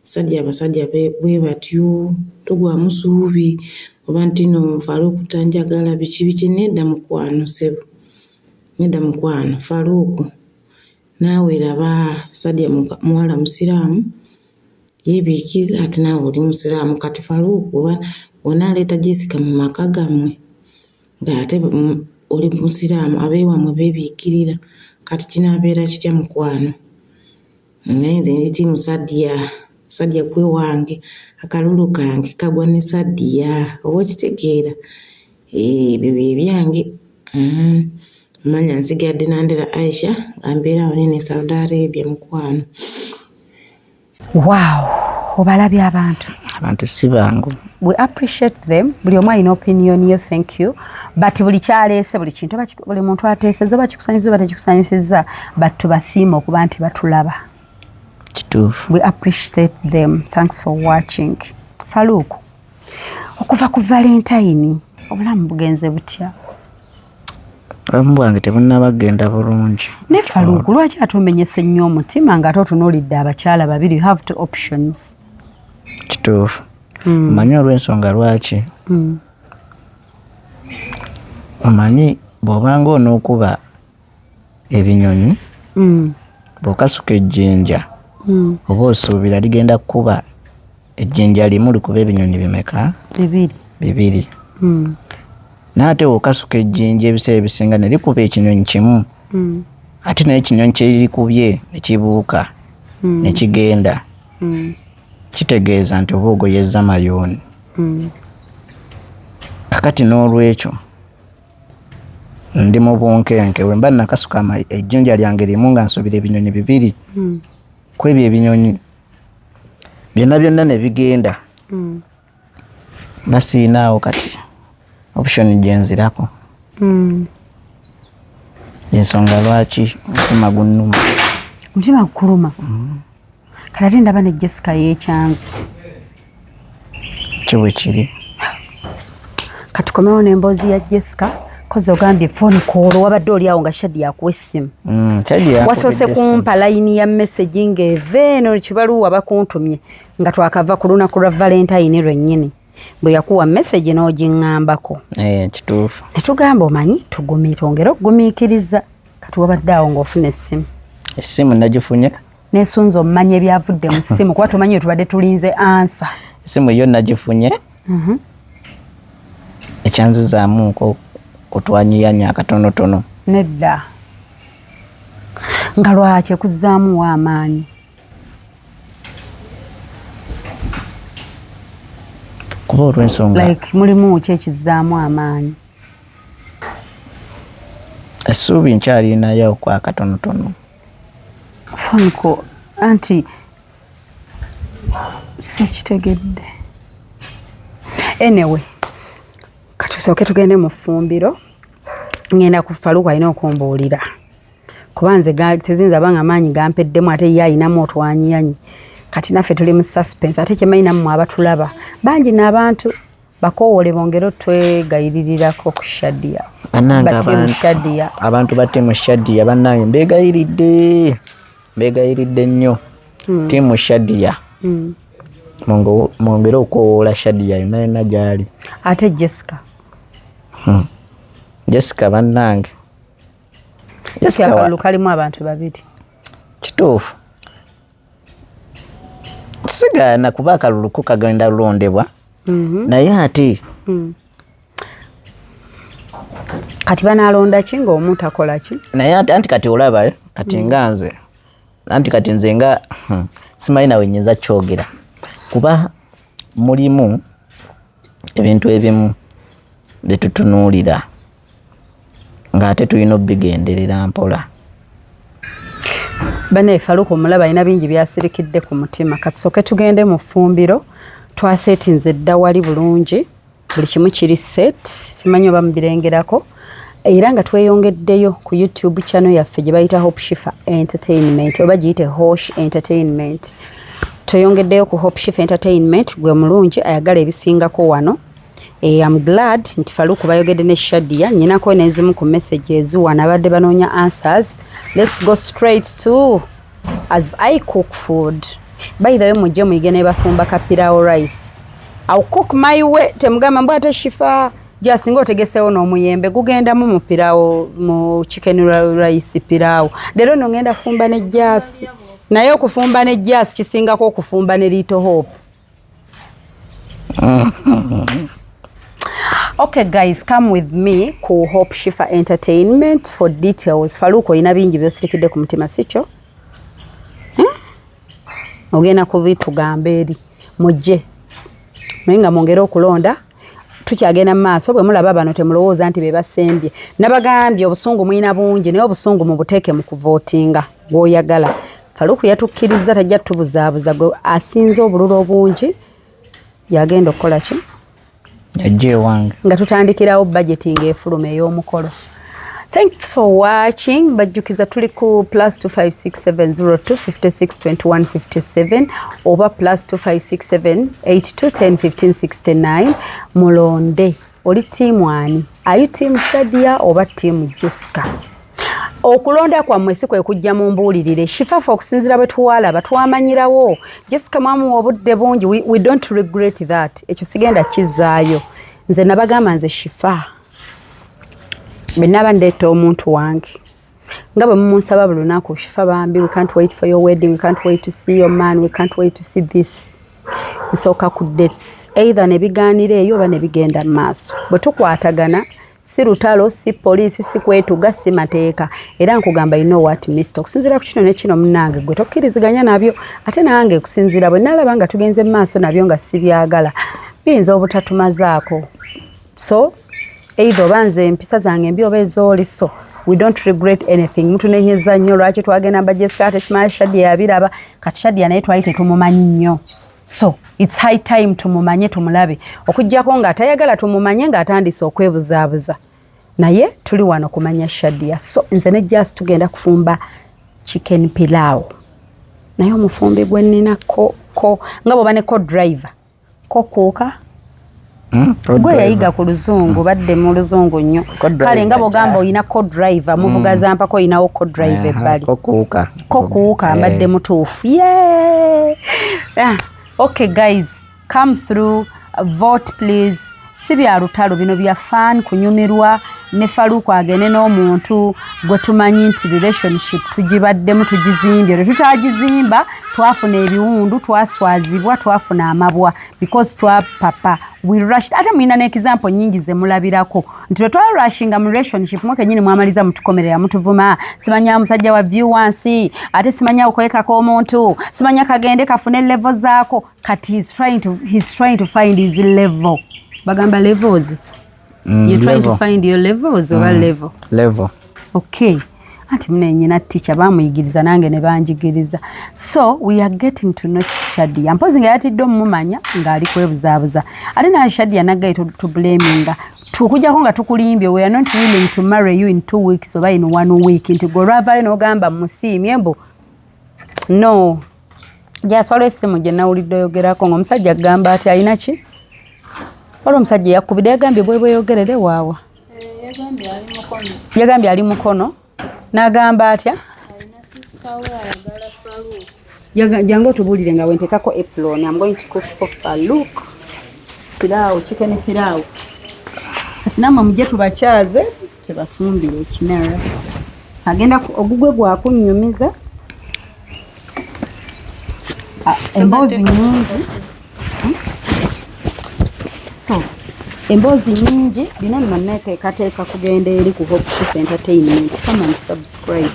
Sadia abasajja bwe batyo, togwamu ssuubi oba nti nno Farouk tanjagala biki biki, nedda mukwano ssebo, nedda mukwano. Farouk naawe laba Sadia muwala musiraamu yeebiikirira ate naawe oli musiraamu kati Farouk bw'onaaleeta Jessica mu maka gammwe ng'ate oli musiraamu abeewamwe beebiikirira kati kinaabeera kitya mukwano naye nze ndi tiimu Sadia Sadia gwe wange akalulu kange kagwa ne Sadia oba okitegeera ebyo bye byange manya nsigadde Nandera Aisha nga mbeera wano eno e Saudi Arabia mukwano. Wow, obalabye abantu. Abantu si bangu. We appreciate them. Buli omu alina opinion yo, thank you. But buli kyaleese, buli kintu, buli muntu ateesezza oba kikusanyusiza oba tekikusanyusizza, but tubasiima okuba nti batulaba. Kituufu. We appreciate them. Thanks for watching. Farouk, okuva ku Valentine, obulamu bugenze butya? Obulamu bwange tebunnaba kugenda bulungi. Ne Farouk, lwaki ate omenyese nnyo omutima ng'ate otunuulidde abakyala babiri? You have two options. Kituufu. Omanyi olw'ensonga lwaki? Omanyi bw'obanga onookuba ebinyonyi, bw'okasuka ejjinja, oba osuubira ligenda kukuba ejjinja limu likuba ebinyonyi bimeka? Bibiri. Bibiri. Naye ate bw'okasuka ejjinja ebiseera ebisinga ne likuba ekinyonyi kimu, ate naye ekinyonyi kye likubye ne kibuuka ne kigenda, kitegeeza nti oba ogoyezza mayuuni. Kakati n'olwekyo ndi mu bunkenke, bwe mba nakasuka ejjinja lyange limu nga nsuubira ebinyonyi bibiri, ku ebyo ebinyonyi byonna byonna ne bigenda, basiinaawo kati option gye nzirako. Ensonga lwaki omutima gunnuma. Omutima gukuluma? Kale ate ndaba ne Jessica yeekyanze. Ki bwe kiri. Katukomewo n'emboozi ya Jessica. Kozi ogambye phone call wabadde oli awo nga Shadi yakuwa essimu. Wasoose kumpa layini ya message ng'eva eno kibaluwa bakuntumye nga twakava ku lunaku lwa Valentine lwennyini. Bwe yakuwa message n'ogiŋŋambako. Kituufu. Ne tugamba omanyi twongere okugumiikiriza. Kati wabadde awo ng'ofuna essimu. Essimu nagifunye. Nesunze omumanya ebyavudde mu ssimu kuba tumanyi tubadde tulinze ansa. Essimu yo nagifunye. Ekyanzizaamuko kutwanyiyanya akatonotono. Nedda. Nga lwaki ekuzzaamu wa amaanyi? Kuba olw'ensonga. Like mulimu ki ekizzaamu amaanyi? Essuubi nkyalinayo kwa katonotono. Funko anti sikitegedde. Anyway, katusooke tugende mu ffumbiro. Ngenda ku Farouk alina okumbuulira. Kuba nze tezinza banga amaanyi gampeddemu ate ye alinamu otwanyiyanyi. Kati naffe tuli mu suspense ate kyemanyi nammwe abatulaba. Bangi n'abantu bakoowole bongere otwegayiririrako ku Shadia. Bannange abantu ba ttiimu Shadia bannange mbeegayiridde. Mbeegayiridde nnyo. Ttiimu Shadia. Mwongere okukoowoola Shadia yonna yonna gy'ali. Ate Jessica. Jessica bannange. Jessica akalulu kalimu abantu babiri. Kituufu. Sigaana kuba akalulu ko kagenda londebwa. Naye ate kati banaalonda ki ng'omuntu akola ki? Naye anti kati olaba kati nga nze anti kati nze nga simanyi nawe nnyinza kyogera kuba mulimu ebintu ebimu bye tutunuulira ng'ate tulina obigenderera mpola. Bane Farouk omulaba alina bingi byasirikidde ku mutima. Katusooke tugende mu ffumbiro, twaseetinze dda wali bulungi, buli kimu kiri set, simanyi oba mubirengerako. Era nga tweyongeddeyo ku YouTube channel yaffe gye bayita Hope Shifa Entertainment oba giyite Hosh Entertainment. Tweyongeddeyo ku Hope Shifa Entertainment, gwe mulungi ayagala ebisingako wano. I'm glad nti Farouk bayogedde ne Shadia, nnyinako n'ezimu ku messages wano abadde banoonya answers. Let's go straight to as I cook food. By the way, mujje muyige ne bafumba kapirawo rice. I'll cook my way. Temugamba mbu ate Shifa jasinga otegeseewo n'omuyembe gugendamu mu pirawo, mu chicken rice pirawo. Leero nno ngenda kufumba ne jasi. Naye okufumba ne jasi kisingako okufumba ne Little Hope. Okay guys, come with me ku Hope Shifa Entertainment for details. Faluko olina bingi byosirikidde ku mutima, sikyo? Ogenda kubitugamba eri mujje, naye nga mwongere okulonda. Tukyagenda mu maaso. Bwe mulaba bano temulowooza nti be basembye. Nabagambye obusungu mulina bungi, naye obusungu mubuteeke mu kuvootinga gw'oyagala. Faluku yatukkiriza tajja tubuzaabuza. Gwe asinze obululu obungi yagenda okukola ki? Yajja ewange. Nga tutandikirawo budget ng'efuluma ey'omukolo. Thanks for watching. Bajjukiza tuli ku plus 256702562157 oba plus 256782101569. Mulonde, oli team ani? Are you team Shadia oba team Jessica? Okulonda kwammwe si kwe kujja mu mbuulirire. Shifafa okusinziira bwe tuwalaba twamanyirawo Jessica mwamuwa obudde bungi. We don't regret that. Ekyo sigenda kizaayo. Nze nabagamba, nze Shifa bwe naba ndeeta omuntu wange nga bwe mumunsaba buli lunaku, "Shifa bambi, we can't wait for your wedding, we can't wait to see your man, we can't wait to see this," nsooka ku dates, either ne bigaanira eyo oba ne bigenda mu maaso. Bwe tukwatagana, si lutalo, si poliisi, si kwetuga, si mateeka. Era nkugamba, you know what, mister, okusinziira ku kino ne kino, munnange gwe tokkiriziganya nabyo, ate nange kusinziira bwe nalaba nga tugenze mu maaso nabyo nga sibyagala, biyinza obutatumazaako. So either oba nze empisa zange mbi oba ezooli. So we don't regret anything. Mutunenyeza nnyo lwaki twagenda mba Jessica, ate simanyi Shadia yabiraba. Kati Shadia naye twali tetumumanyi nnyo, so it's high time tumumanye, tumulabe, okugjako ng'atayagala tumumanye ng'atandise okwebuzaabuza. Naye tuli wano kumanya Shadia. So nze ne Jas tugenda kufumba chicken pilau, naye omufumbi gwe nnina ko nga bw'oba ne co driver kokuuka gwe yayiga ku luzungu, badde mu luzungu nnyo. Kale nga bwogamba olina co-driver, muvuga zampaka, olinawo co-driver ebbali. Kokuuka. Kokuuka, mbadde mutuufu ye. Ah, okay guys, come through, vote please. Si bya lutalo bino, bya fun, kunyumirwa ne Faluku agende n'omuntu gwe tumanyi nti relationship tugibaddemu, tugizimbye. Lwe tutagizimba twafuna ebiwundu, twaswazibwa, twafuna amabwa because twapapa, we rushed. Ate mulina n'example nyingi ze mulabirako nti lwe twarushinga mu relationship, mwe kenyini mwamaliza mutukomerera, mutuvuma, simanya musajja wa view wansi, ate simanya okwekako omuntu, simanya kagende kafune level zaako. Kati he's trying to find his level. Bagamba levels. You're trying to level. find your levels oba level? Level. Okay, anti mune nyina teacher bamuyigiriza, nange ne banjigiriza. So we are getting to know Shadia. Mpozi nga yatidde omumanya ng'ali kwebuzaabuza. Ate naye Shadia naggaye tublaminga tukujjako nga tukulimbye. We are not willing to marry you in 2 weeks oba in one week, nti gwe olwavaayo n'ogamba musiimye mbu no. Jaswala essimu gye nawulidde oyogerako ng'omusajja agamba ati alina ki? Waliwo omusajja eyakubidde, yagambye bwe bweyogerere waawa. Yagambye ali Mukono. Yagambye ali Mukono, n'agamba atya? Alina sister we ayagala Farouk. Jangu otubuulire nga wentekako apron. I'm going to cook for Farouk pilau, chicken pilau. Kati nammwe mujje tubakyaze, tebafumbire ekimera. Agenda ogugwe gwakunnyumiza. Ah, emboozi nyingi. So emboozi nyingi. Bino nno neteekateeka kugenda eri ku Hope Chief Entertainment. Come and subscribe.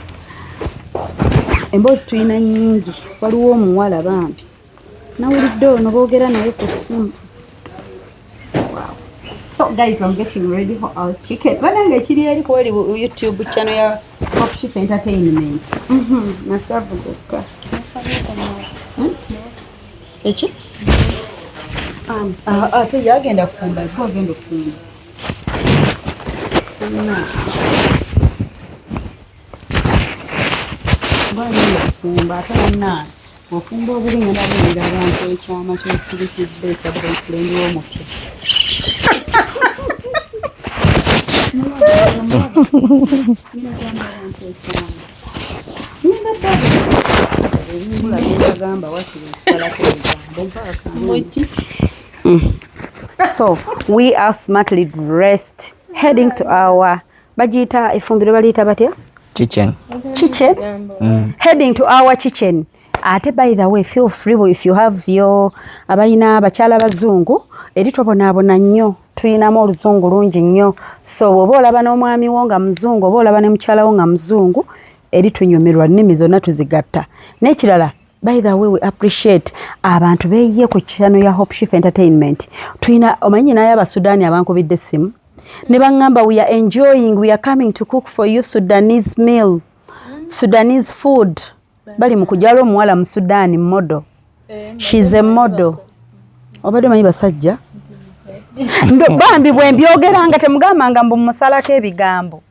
Emboozi tulina nyingi. Waliwo omuwala bambi nawulidde ono boogera naye ku ssimu. Wow. So guys, I'm getting ready for our chicken. Banange ekiri eri ku eri YouTube channel ya Hope Chief Entertainment. Masavu gokka. Eki? Ah, ate yagenda kufumba, gwe ogenda okufumba. Gwe agenda okufumba, ate bannange ofumba obubi, ngenda buulira abantu ekyama ky'osirikidde ekya boyfriend w'omupya. Ngenda abantu ekyama. Ngenda ebimbula byembagamba wakiri okusalako ebigambo mpaaka. So we are smartly dressed, heading to our, bagiyita efumbiro baliyita batya? Kitchen. Kitchen. Heading to our kitchen. Ate by the way, feel free if you have your abalina abakyala bazungu eri, tobonaabona nnyo. Tuyinamu oluzungu lungi nnyo. So bw'oba olaba n'omwami wo nga muzungu, oba olaba ne mukyala wo nga muzungu, eri tunyumirwa, nnimi zonna tuzigatta. N'ekirala, by the way, we appreciate abantu beeyiye ku channel ya Hope Shifa Entertainment. Tuyina, omanyi, naye Abasudaani abankubidde essimu ne baŋŋamba, "We are enjoying, we are coming to cook for you Sudanese meal, Sudanese food." Bali mu kujala omuwala mu Sudaani, model, she's a model. Obadde omanyi basajja? Bambi bwe mbyogeranga temugambanga mbu musalako ebigambo.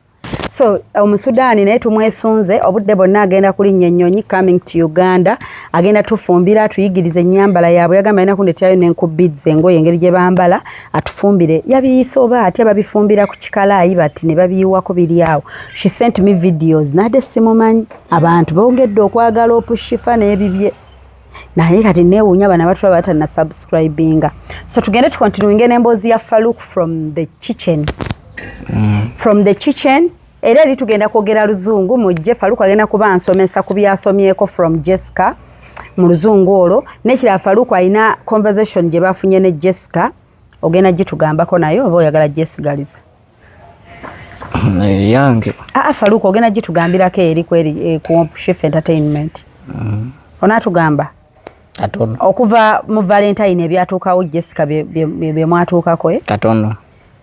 So Omusudaani naye tumwesunze obudde bwonna, agenda kulinnya ennyonyi coming to Uganda, agenda tufumbira, atuyigiriza ennyambala yaabwe. Yagamba alina kundeterayo nenkubidza engoye, engeri gye bambala, atufumbire. Yabiyise oba atya, babifumbira ku kikalaayi bati ne babiyiwako biri awo. She sent me videos, nadde simumanyi. Abantu bongedde okwagala Opushifa n'ebibye, naye kati neewuunya bano abatulaba batana subscribinga. So tugende tucontinuinge n'emboozi ya Farouk from the kitchen. From the kitchen era eri tugenda kwogera luzungu. Mujje, Farouk agenda kuba nsomesa ku byasomyeko from Jessica mu luzungu olwo. Nekirala, Farouk alina conversation gye bafunye ne Jessica, ogenda gitugambako naye oba oyagala gyesigaliza? Yange. Aa, Farouk, ogenda gitugambirako eri kweri ku Shifa Entertainment. Onaatugamba? Katono. Okuva mu Valentine ebyatuukawo Jessica bye mwatuukako, eh? Katono.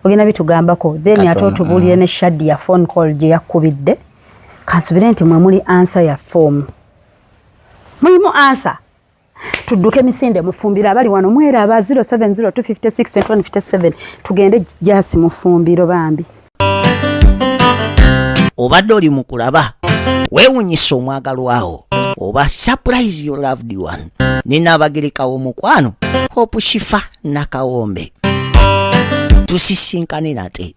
Ogenda bitugambako then ate Katono, otubuulire ne Shadia phone call gye yakkubidde. Kansubire nti mwe muli answer ya form, mulimu answer. Tudduke emisinde mufumbiro. Abali wano mweraba 0702562157, tugende jasi mufumbiro bambi. Obadde oli mu kulaba weewunyisa omwagalwawo oba surprise your loved one. Ninaabagerekawo omukwano Hope Shifa Nakawombe. Tusisinkane nate.